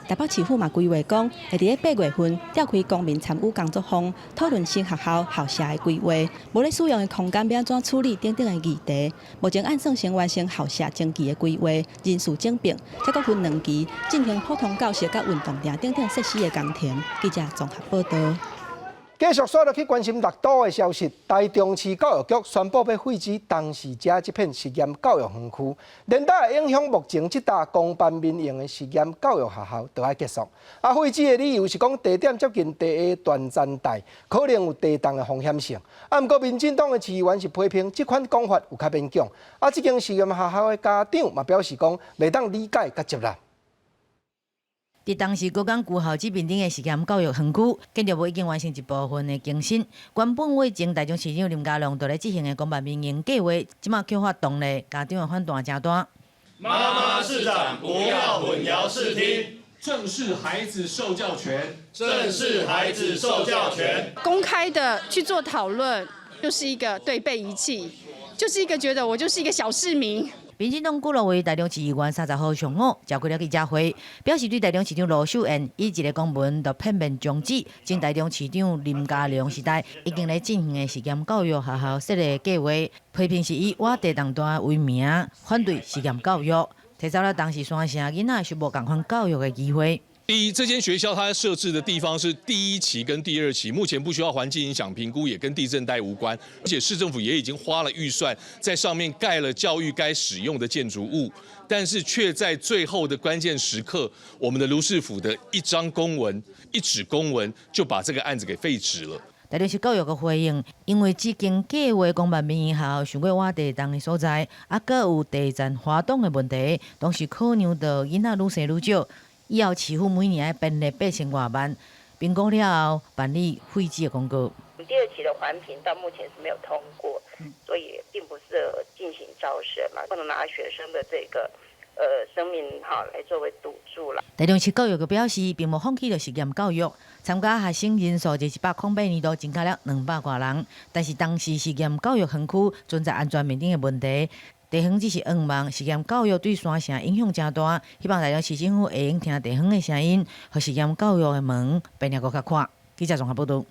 台北市府嘛規劃講，會佇咧8月份召開公民參與工作坊，討論新學校校舍的規劃，無咧使用的空間欲按怎處理等等的議題。目前按算先完成校舍前期的規劃、人事整併，才閣分兩期進行普通教室佮運動場等等設施的工程。記者綜合報道。繼續煞落去關心六都的消息，台中市教育局宣布欲廢止東勢遮這片實驗教育園區，連帶會影響目前這搭公辦民營的實驗教育學校就愛結束。啊，廢止的理由是講地點接近地下斷層帶，可能有地動的風險性。啊，毋過民進黨的市議員是批評這款講法有較勉強。啊，這間實驗學校的家長嘛表示講，袂當理解佮接納。佇東勢高工舊校址面頂的實驗教育園區，建築物已經完成一部分的更新。原本為前台中市長林佳龍佇咧執行的公辦民營計劃，這馬缺乏動力，家長的反彈誠大。媽媽市長不要混淆視聽，正視孩子受教權，正視孩子受教權。公開的去做討論，就是一個對被遺棄，就是一個覺得我就是一個小市民。民進黨鼓勵為台中市議員30號上午召開了記者會，表示對台中市長盧秀燕以一個公文就片面終止前台中市長林佳龍時代已經咧進行的實驗教育學校設立計劃，批評是以倚地動彈為名反對實驗教育，提走了當時山城囡仔受無仝款教育的機會。第一，這間學校它設置的地方是第一期跟第二期，目前不需要環境影響評估，也跟地震帶無關，而且市政府也已經花了預算在上面蓋了教育該使用的建築物，但是卻在最後的關鍵時刻，我們的盧市府的一張公文、一紙公文就把這個案子給廢止了。台中市教育局回應，因為這間計劃公辦民營學校傷過倚地動的所在，啊，閣有地層滑動的問題，同時考量到囡仔愈生愈少。以後市府每年愛編列8000外萬，評估了後辦理廢止的公告。第二期的環評到目前是沒有通過，所以並不適合進行招生嘛，不能拿學生的這個生命哈來作為賭注啦。台中市教育局表示，並無放棄著實驗教育，參加學生人數佇108年度增加了200外人，但是當時實驗教育園區存在安全面頂的問題。地方只是向望實驗教育對山城影響誠大，希望台中市政府會用聽地方的聲音，予實驗教育的門變得閣較闊。記者綜合報導。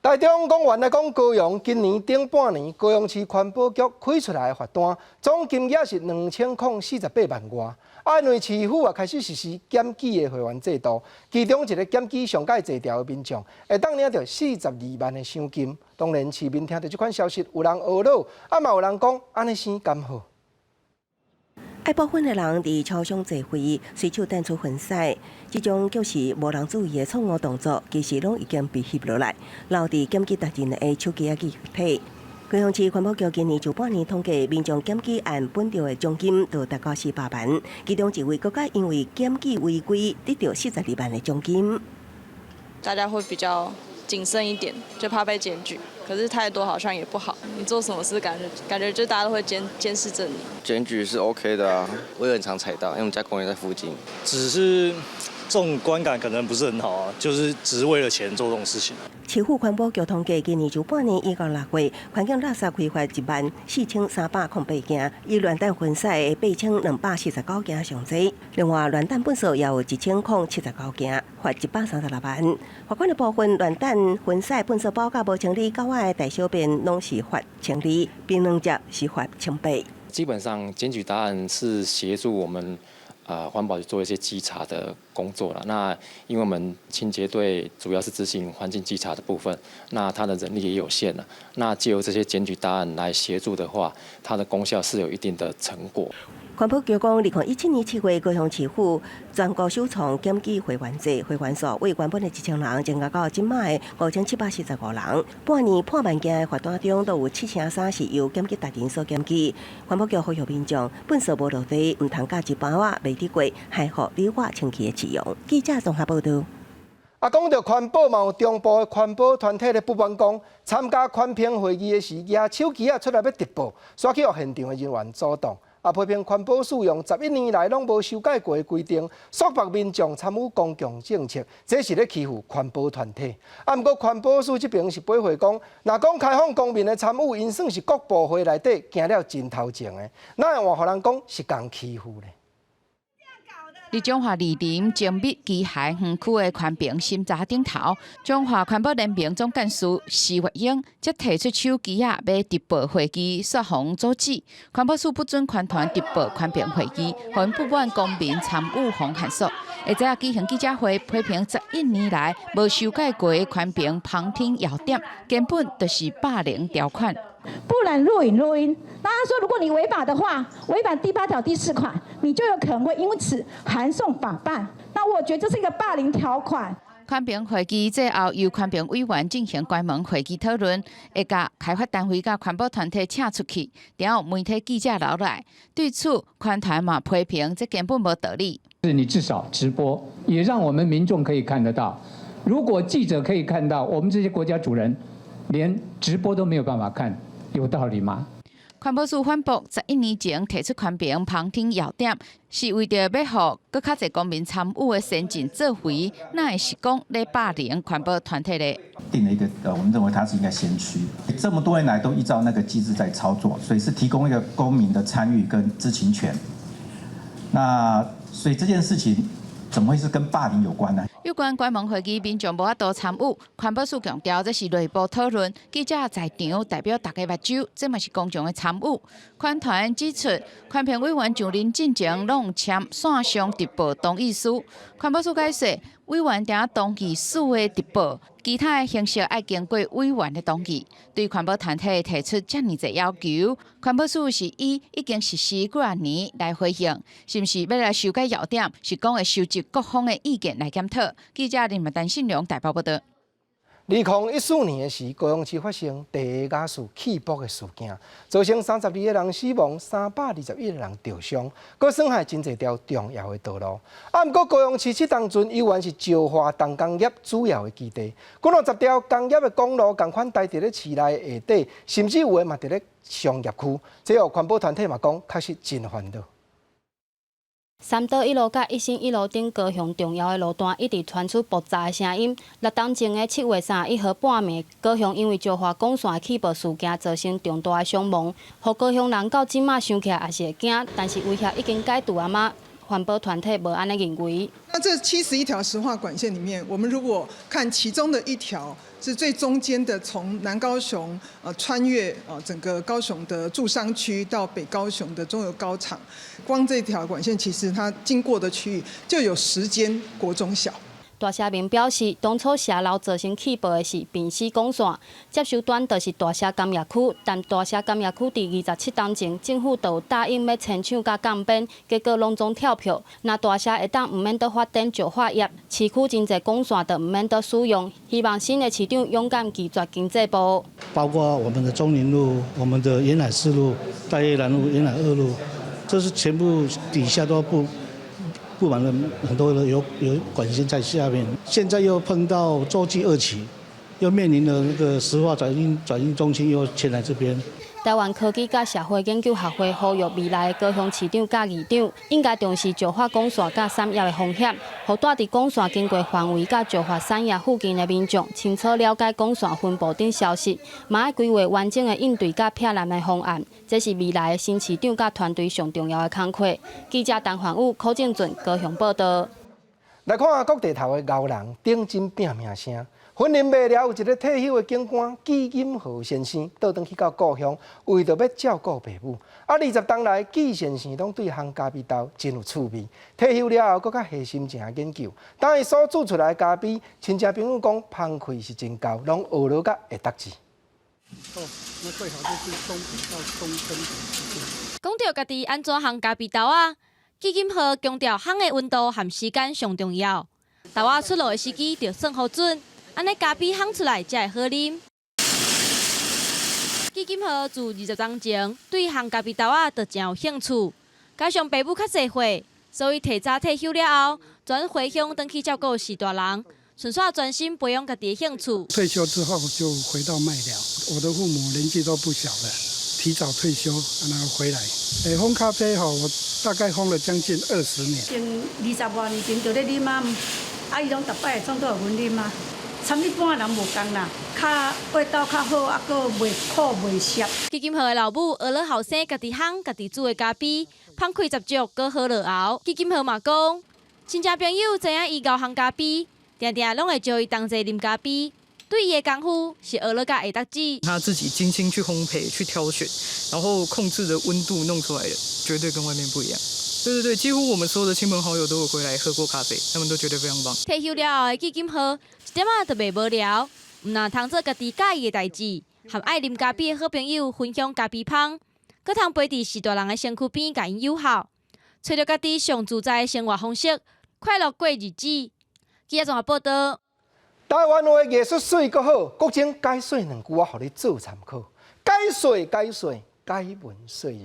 台中公園來講，高雄今年頂半年高雄市環保局開出來的罰單總金額是2048萬外。啊，因為市府啊開始實施檢舉的會員制度，其中一个檢舉上蓋濟條的民眾會當領著42萬的賞金。當然，市民聽著這款消息，有人懊惱，啊嘛有人講按呢生敢好。愛部分的人佇超商坐位，隨手擲出分屎，這種就是無人注意的錯誤動作，其實攏已經被翕落來，留佇檢舉達人的手機仔記錄體。高雄市環保局今年上半年統計，民眾檢舉案分著的獎金就達到400萬，其中一位閣較因為檢舉違規得著42萬的獎金。大家會比較謹慎一點，就怕被檢舉。可是太多好像也不好，你做什麼事感覺感覺就大家都會監視著你。檢舉是 OK 的啊，我也很常踩到，因為我們家公園在附近。只是這種觀感可能不是很好啊，就是只是為了錢做這種事情。市府環保局統計，今年上半年一到6月，環境垃圾開罰14,308件，以亂擲糞屎的8249件上濟。另外，亂擲糞埽也有1079件，罰136萬。罰款的部分，亂擲糞屎糞埽包佮無清理狗仔的大小便，攏是罰1200，檳榔汁是罰1800。基本上檢舉達人是協助我們環保局做一些稽查的工作了。那因為我們清潔隊主要是執行環境稽查的部分，那他的人力也有限了。那藉由這些檢舉達人來協助的話，它的功效是有一定的成果。環保局講，2017年7月，高雄市府全國首創檢舉會員制，會員數為原本的1000人增加到這擺的5745人。半年破萬件的罰單中，都有73%是由檢舉達人所檢舉。環保局呼籲民眾，糞埽無落地，毋通佮一包仔袂得過，害予你我清氣的市容。記者綜合報導。啊，講著環保嘛，有中部的環保團體咧不滿講，參加環評會議的時，舉手機仔出來欲直播，煞去予現場的人員阻擋。啊，批評環保署用11年來攏無修改過的規定，束縛民眾參與公共政策，這是咧欺負環保團體。啊，毋過環保署這邊是駁回講，若講開放公民的參與，𪜶算是各部會內底行了真頭前的，哪會換予人講是共欺負咧？佇彰化二林精密機械園區的環評審查頂頭，彰化環保聯盟總幹事施月英則提出手機仔欲直播會議，煞予阻止。環保署不准環團直播環評會議，予𪜶不滿公民參與予限縮。下晝舉行記者會，批評11年來無修改過的環評旁聽要點，根本就是霸凌條款。不能錄影錄音。那他說，如果你違法的話，違反第8條第4款，你就有可能會因此函送法辦。那我覺得這是一個霸凌條款。環評會議最後由環評委員進行關門會議討論，會共開發單位佮環保團體請出去，然後媒體記者留來。對此，環團嘛批評，這根本無道理。是你至少直播，也讓我們民眾可以看得到。如果記者可以看到，我們這些國家主人連直播都沒有辦法看。有道理嗎？環保署反駁，11年前提出環評旁聽要點，是為著欲予閣較濟公民參與的先進做為，哪會是講咧霸凌環保團體咧？定了一個，我們認為它是應該先驅，這麼多年來都依照那個機制在操作，所以是提供一個公民的參與跟知情權。那所以這件事情，怎麼會是跟霸凌有關呢？有關關門會議，民眾無法度參與。環保署強調，這是內部討論，記者在場代表大家目睭，這嘛是公眾的參與。環團指出，環評委員上任進前攏有簽線上直播同意書。環保署解釋，委員定同意數位直播，其他的形式愛經過委員的同意。對環保團體提出遮爾濟要求，環保署是以已經實施幾仔年來回應，是毋是欲來修改要點？是講會收集各方的意見來檢討。記者林麥丹信良台北報導。2014年的時，高雄市發生地下瓦斯氣爆的事件，造成32個人死亡，321個人著傷，閣損害真濟條重要的道路。啊，毋過高雄市這當陣猶原是石化重工業主要的基地，幾若十條工業的管路仝款待佇咧市內下底，甚至有的嘛佇咧商業區。這予環保團體嘛講，確實真煩惱。三多一路佮一心一路頂高雄重要的路段，一直傳出爆炸的聲音。六冬前的7月31號半暝，高雄因為石化管線氣爆事件造成重大的傷亡，予高雄人到這馬想起來也是會驚。但是威脅已經解除啊嗎？環保團體無按呢認為。那這71條石化管線裡面，我們如果看其中的一條是最中間的，從南高雄穿越整個高雄的住商區到北高雄的中油高廠，光這條管線其實它經過的區域就有10間國中小。大社民表示，當初洩漏造成氣爆的是瀕死管線，接收端就是大社工業區，但大社工業區佇27冬前，政府就有答應欲遷廠佮降編，結果攏總跳票。若大社會當毋免閣發展石化業，市區真濟管線就毋免閣使用。希望新的市長勇敢拒絕經濟部。包括我們的中寧路、我們的沿海四路、大業南路、沿海二路，這是全部底下都佈滿了很多的有管線在下面，現在又碰到洲際二期，又面臨了那個石化轉運中心又遷來這邊。台灣科技佮社會研究學會呼籲未來的高雄市長佮議長應該重視石化管線佮產業的風險，予住佇管線經過範圍佮石化產業附近的民眾清楚了解管線分布等消息，嘛愛規劃完整的應對佮避難的方案。這是未來的新市長佮團隊上重要的工課。記者陳焕武、柯正俊高雄報導。來看各地頭的𠢕人頂真拼命聲。雲林麥寮有一个退休的警官紀錦和先生，倒轉去到故鄉，為著欲照顧爸母。啊，20冬來，紀先生攏對烘咖啡豆真有趣味。退休了後，閣較下心情研究。當伊所煮出來的咖啡，親戚朋友講芳氣是真厚，攏學落甲會觸舌。哦，那最好就是中品到中深品。講著家己按怎烘咖啡豆仔，紀錦和強調烘的溫度和時間上重要。豆仔出爐的時機著算予準。按呢咖啡烘出來才會好啉。紀錦和自20冬前對烘咖啡豆仔就誠有興趣，加上爸母較濟歲，所以提早退休了後，轉回鄉轉去照顧序大人，順紲專心培養家己的興趣。退休之後就回到麥寮，我的父母年紀都不小了，提早退休，然後回來。欸，烘咖啡吼，我大概烘了將近20年。前20外年前就咧啉啊，啊伊攏逐擺會創作予阮啉啊。參一般人無仝啦，較味道較好，啊，閣袂苦袂澀。紀錦和的老母學了後生家己烘家己煮的咖啡，芳氣十足，閣好落喉。紀錦和嘛講，親戚朋友知影伊𠢕烘咖啡，定定攏會招伊同齊啉咖啡。對伊的功夫是學了甲會得止。他自己精心去烘焙、去挑選，然後控制的溫度弄出來的，絕對跟外面不一樣。對對對，幾乎我們所有的親朋好友都有回來喝過咖啡，他們都覺得非常棒。退休了後的紀金和一點仔都袂無聊，毋但通做家己佮意的代誌，和愛啉咖啡的好朋友分享咖啡芳，閣通陪佇序大人的身軀邊共𪜶友好，揣著家己上自在的生活方式，快樂過日子。記者綜合報道。台灣話藝術媠閣好，國政解說兩句我予你做參考。解說解說解文說字，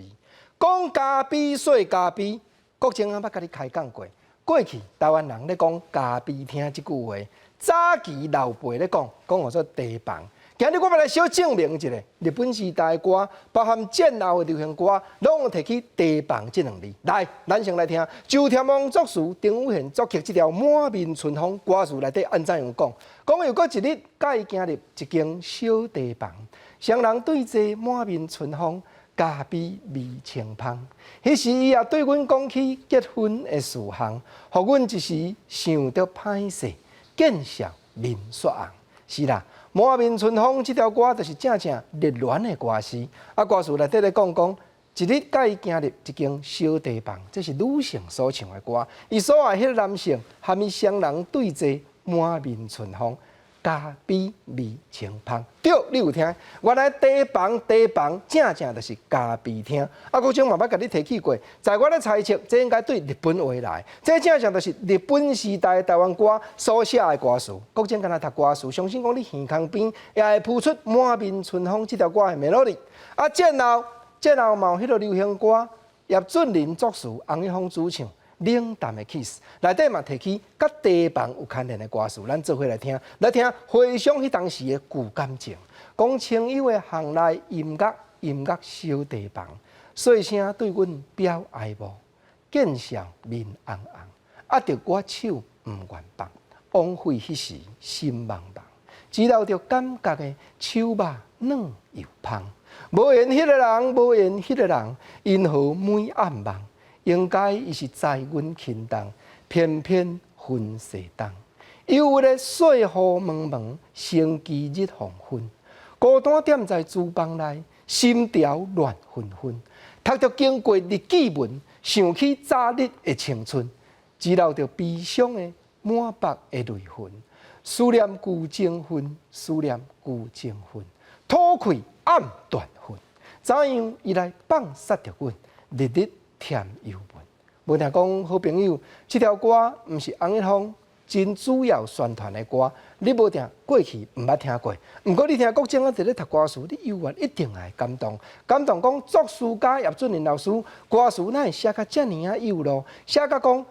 講咖啡說咖啡，國政啊捌共你開講過。過去台灣人咧講咖啡廳這句話，早期老輩咧講，講號做茶房。今日我欲來小證明一下，日本時代的歌，包含戰後的流行歌，攏有提起茶房這兩字。來，咱先來聽周天王作詞，陳宇賢作曲這條《滿面春風》歌詞內底按怎樣講？講又閣一日，佮伊行入一間小茶房，雙人對坐，滿面春風，咖啡味清芳。彼時伊也對阮講起結婚的事項，予阮一時想著歹勢，見笑面煞紅。是啦。滿面春風這條歌就是正正熱戀的歌詞。啊，歌詞內底咧講講，一日佮伊行入一間小茶房，這是女性所唱的歌。伊所愛彼个男性，含伊雙人對坐，滿面春風，咖啡味清芳。對，你有聽？原來茶房茶房正正就是咖啡廳。啊，國政嘛捌共你提起過，在我咧猜測，這應該對日本話來。這正正就是日本時代台灣歌所寫的歌詞。國政敢若讀歌詞，相信講你耳空邊也會譜出《滿面春風》這條歌的 melody。啊，戰後戰後嘛有彼个流行歌，葉俊麟作詞，洪一峰主唱。冷淡的 kiss，內底嘛提起佮茶房有牽連的歌詞，咱做伙來聽，來聽回想彼當時的舊感情。講清幽的巷內音樂，音樂小茶房，細聲對阮表愛慕，見笑面紅紅，握著我手毋願放，枉費彼時心茫茫，只留著感覺的手肉軟又芳。無緣彼个人，無緣彼个人，因何每暗夢？應該伊是知阮輕重，偏偏分西東。憂鬱的細雨濛濛，星期日黃昏，孤單踮在書房內，心潮亂紛紛。讀著經過日記文，想起早日的青春，只留著悲傷的滿目的淚痕。思念舊情分，思念舊情分，土氣暗斷魂。怎樣伊來放殺著阮？日日添憂悶，無聽講好朋友，這條歌毋是洪一峰真主要宣傳的歌，你無聽過去毋捌聽過。毋過你聽國政啊，佇咧讀歌詞，你猶原一定會感動。感動講作詞家葉俊麟老師歌詞哪會寫甲遮爾仔有路，寫甲講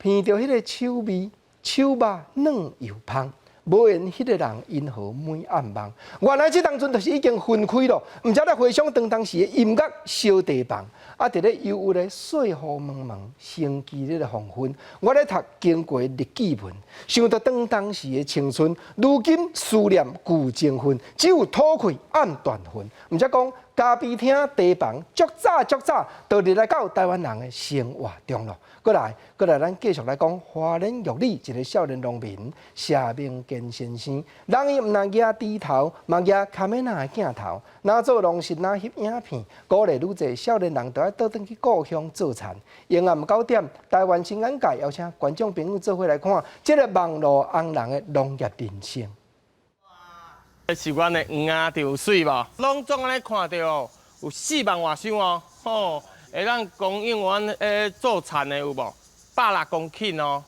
聞著彼个手味，手肉軟又芳。無緣彼个人因何每暗夢？原來這當陣就是已經分開咯。毋才咧回想當當時的音樂小茶房，啊，佇咧憂鬱的細雨濛濛，星期日的黃昏，我咧讀經過日記文，想著當當時的青春，如今思念舊情分，只有土氣暗斷魂。毋才講咖啡廳茶房，足早足早就入來到台灣人的生活中咯。閣來，閣來，咱繼續來講花蓮玉里一个少年農民謝明堅先生。人伊毋但舉豬頭，嘛舉卡美拉的鏡頭，若做農事，若翕影片，鼓勵愈濟少年人著愛倒轉去故鄉做田。傍暗9點，台灣新眼界邀請觀眾朋友做伙來看這个網路紅人的農業人生。是阮的黃仔就媠無？攏總按呢看著哦，有4萬外箱哦，吼，會當供應阮做田的有無？160公頃哦。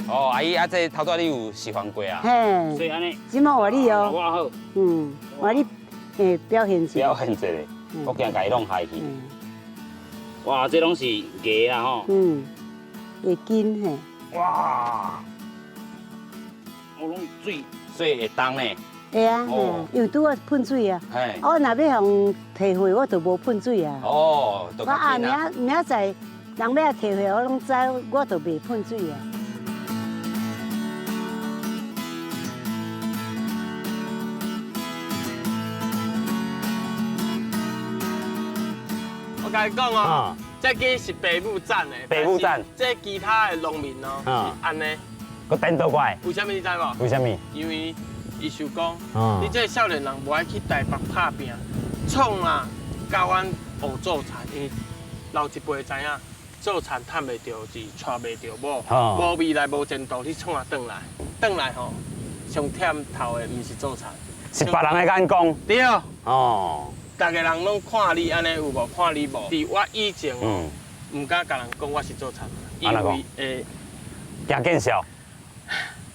哦，阿姨，啊，這頭拄你有示範過啊？嘿，所以按呢，這馬換你哦。我好。嗯，換你表現一下。表現一下，我驚共伊弄害去。哇，這攏是芽啦吼。嗯，會緊嘿。哇！我攏水水會凍呢。會啊，因為拄仔噴水啊。我若欲予提血，我就無噴水啊。哦，我啊，明明仔載人欲來提血，我攏知，我就袂噴水啊。我共你講哦，這支是爸母斬的。爸母斬。這其他的農民哦，是按呢。閣顛倒過來。為啥物你知無？為啥物？因為伊想講，你這少年人無愛去台北拍拚，創啊，教阮學做田，因為老一輩知影，做田趁袂著是娶袂著某，無未來無前途，你創啊轉來，轉來吼，上忝頭的毋是做田，是別人的眼光。對。哦。逐个人攏看你按呢有無？看你無。佇我以前哦，毋敢共人講我是做田，因為會驚見笑。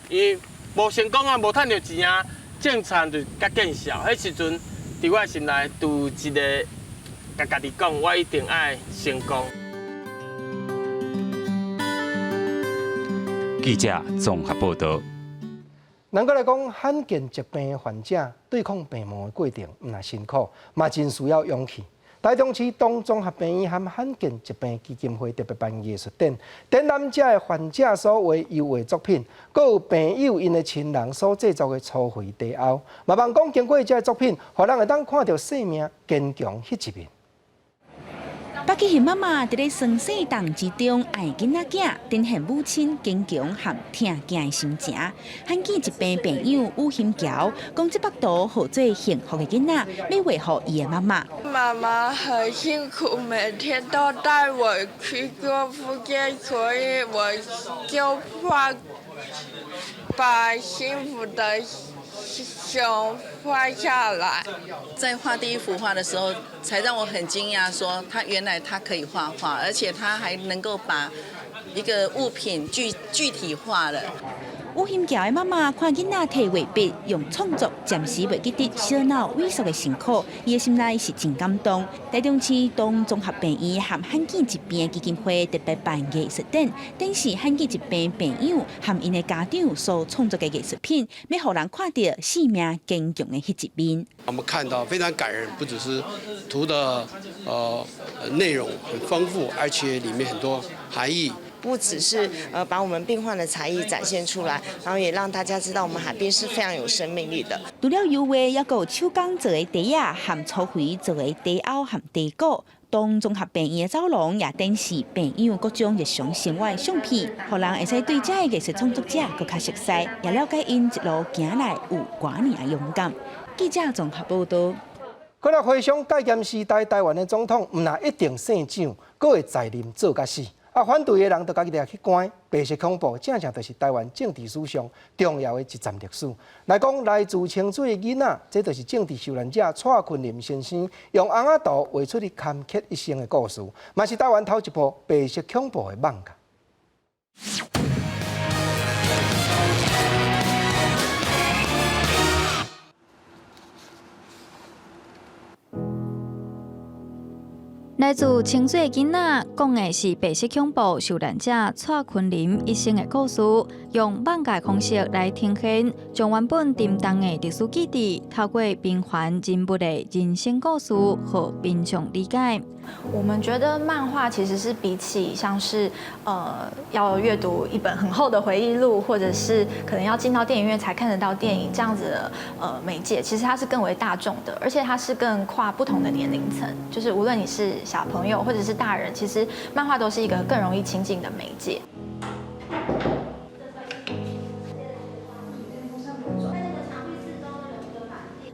伊無成功啊，無趁著錢啊，種田就較見笑。彼時陣，佇我心內有一个共家己講，我一定愛成功。記者綜合報導。難過來講，罕見疾病的患者對抗病魔的過程，毋但辛苦，嘛真需要勇氣。台中市東綜合病院和罕見疾病基金會特別辦藝術展，展覽遮的患者所畫油畫作品，閣有病友𪜶的親人所製作的粗肥茶甌，嘛望講經過這个作品，予人會當看著生命堅強彼一面。北極熊媽媽佇咧酸勢洞之中愛囡仔囝，展現母親堅強和疼囝的心情。罕見疾病病友吳欣橋講，這幅圖號做幸福的囡仔，欲畫予伊的媽媽。媽媽很辛苦，每天都帶我去做復健，所以我就畫把幸福的熊畫下來。在畫第一幅畫的時候，才讓我很驚訝，說他原來他可以畫畫，而且他還能夠把一個物品具體化了。吳欣橋的媽媽看囡仔提畫筆，用創作暫時袂記得小腦萎縮的辛苦，伊的心內是真感動。台中市東綜合病院和罕見疾病基金會特別辦藝術展，展示罕見疾病病友和𪜶的家長所創作的藝術品，欲予人看著生命堅強的彼一面。我們看到非常感人，不只是圖的內容很豐富，而且裡面很多含義。不只是把我們病患的才藝展現出來，然後也讓大家知道我們罕病是非常有生命力的。除了油畫，猶閣有手工做的袋仔和粗肥做的茶甌和茶果。東綜合病院的走廊也展示病友各種日常生活的相片，予人會使對這个藝術創作者閣較熟悉，也了解𪜶一路行來有偌爾仔勇敢。記者綜合報導。過來回想戒嚴時代，台灣的總統毋但一定姓蔣，閣會在任做甲死。啊，反對的人就共伊掠去關。白色恐怖正正就是台灣政治史上重要的一站歷史。來講來自清水的囡仔，這就是政治受難者蔡坤林先生用尪仔圖畫出伊坎坷一生的故事，嘛是台灣頭一部白色恐怖的艋舺。來自清水的囡仔，講的是白色恐怖受難者蔡坤林一生的故事，用艋舺方式來呈現，將原本沉重的歷史記憶，透過平凡人物的人生故事，予民眾理解。我們覺得漫畫其實是比起像是要閱讀一本很厚的回憶錄，或者是可能要進到電影院才看得到電影這樣子的媒介，其實它是更為大眾的，而且它是更跨不同的年齡層，就是無論你是小朋友或者是大人，其實漫畫都是一個更容易親近的媒介。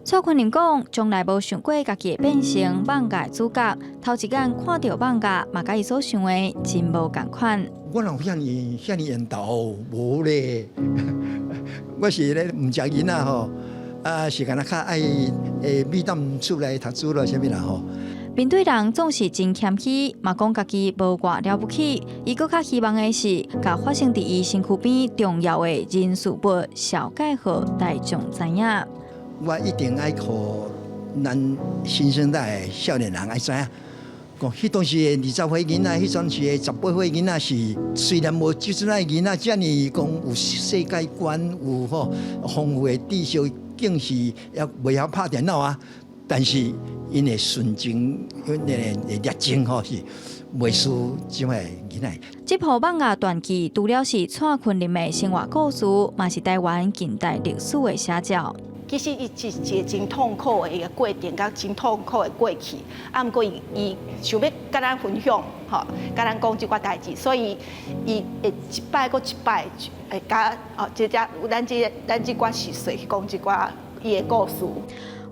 蔡坤林講，從來無想過家己會變成艋舺主角，頭一眼看著艋舺，嘛佮伊所想的真無仝款。我哪有遐爾遐爾緣投？無咧，我是咧毋食囡仔吼，啊是敢若較愛米當厝內讀書囉，啥物啦吼。面對人總是真謙虛，嘛講家己無偌了不起。伊閣較希望的是，共發生佇伊身軀邊重要的人事物，紹介予大眾知影。我一定愛予咱新生代的少年人愛知影，講彼當時的20歲囡仔，彼當時的18歲囡仔是雖然無這陣的囡仔遮爾講有世界觀，有吼豐富的知識，更是也袂曉拍電腦啊，但是𪜶的純情、𪜶的熱情吼是袂輸這擺囡仔。這部艋舺傳記除了是蔡坤林的生活故事，嘛是台灣近代歷史的寫照。其實伊是一個真痛苦的一個過程，佮真痛苦的過去。啊，毋過伊伊想欲佮咱分享，吼，佮咱講這寡代誌，所以伊會一擺閣一擺會佮哦，這只咱這咱這寡細歲去講這寡伊的故事。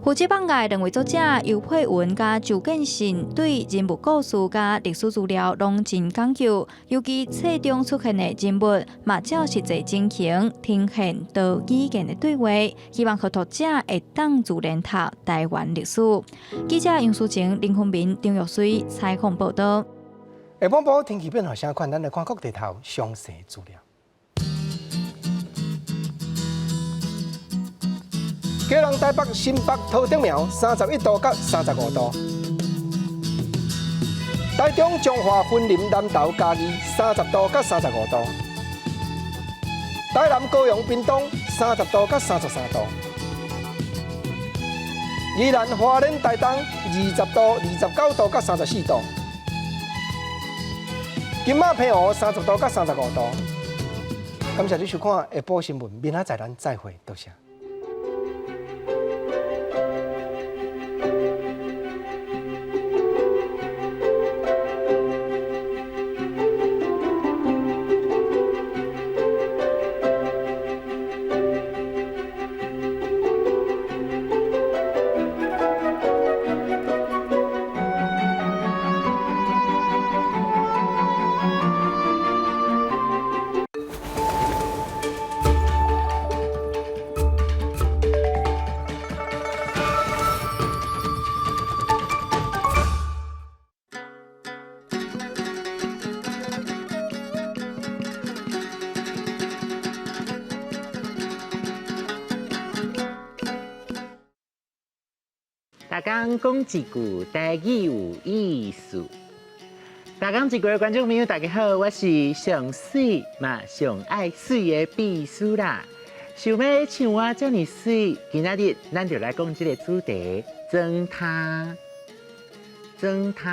負責放假兩位作者游佩文佮周建信對人物故事佮歷史資料攏真講究，尤其冊中出現的人物嘛照實際情形呈現多語言的對話，希望予讀者會當自然讀台灣歷史。記者楊淑晴、林坤明、張玉水採訪報導。下晡晡天氣變化啥款？咱來看各地頭詳細資料。基隆、台北、新北、桃竹苗31度到35度；台中、彰化、雲林、南投、嘉義30度到35度；台南、高雄、屏東30度到33度；宜蘭、花蓮、台東20度、29度到34度；金馬、澎湖30度到35度。感謝你收看下晡新聞，明仔載咱再會，多謝。逐工講一句台語有意思。逐工一句的觀眾朋友，大家好，我是上媠嘛上愛媠的秘書啦。想欲像我遮爾媠，今仔日咱就來講這個主題：妝頭。妝頭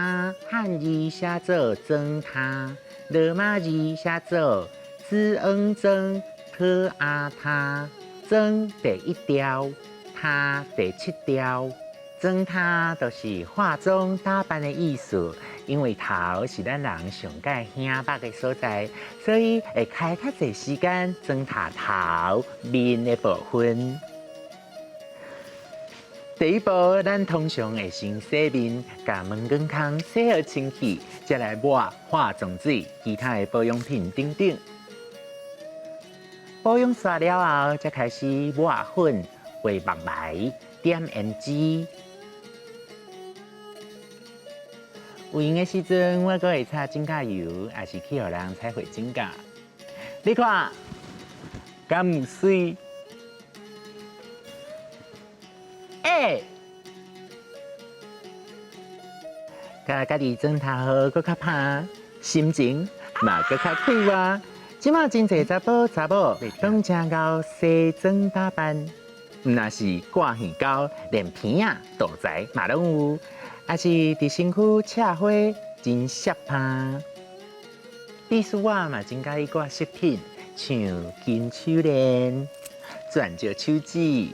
漢字寫做妝頭，羅馬字寫做子恩妝，特阿他。妝第一調，頭第七調。妝頭就是化妝打扮的意思，因為頭是咱人上蓋顯白的所在，所以會開較濟時間妝頭頭面的部分。第一步，咱通常會先洗面，共毛管孔洗好清氣，再來抹化妝水、其他的保養品等等。保養煞了後，才開始抹粉、畫目眉、點胭脂。有閒的時陣，我閣會擦指甲油，抑是去予人彩繪指甲。你看，敢有媠？欸，共家己妝頭好，閣較拍，心情嘛閣較快活。這馬真濟查埔查某攏真𠢕西裝打扮，毋若是掛耳鈎，連鼻仔、肚臍嘛攏有。抑是佇身軀赤花真攝拍。秘書我嘛真佮意掛飾品，像金手鏈、鑽石手指、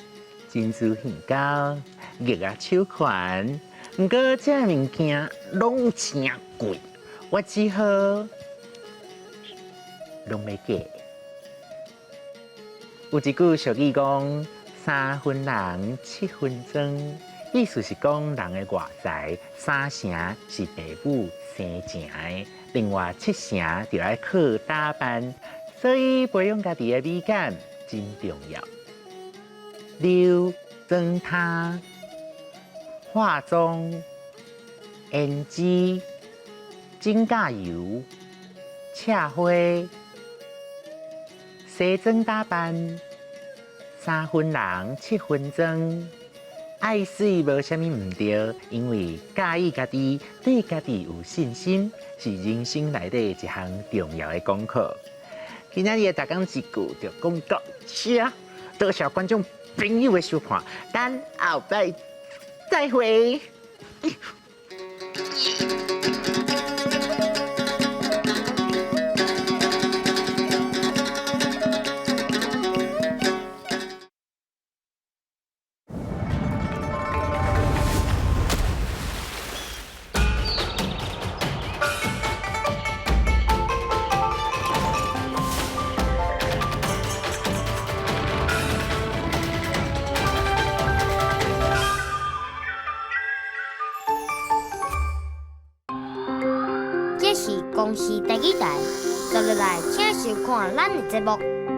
珍珠耳鈎、玉仔手環。毋過這物件攏誠貴，我只好攏欲假。有一句俗語講：三分人，七分妝。意思是講人的外在三成是父母生成的，另外七成就愛靠打扮，所以培養家己的美感真重要。留妝頭、化妝、胭脂、指甲油、赤花、西裝打扮，三分人七分妝。愛媠無啥物毋對，因為佮意家己，對家己有信心，是人生內底一項重要的功課。今仔日的逐工一句就講到這，多謝觀眾朋友的收看，咱後擺再會。收看咱的節目。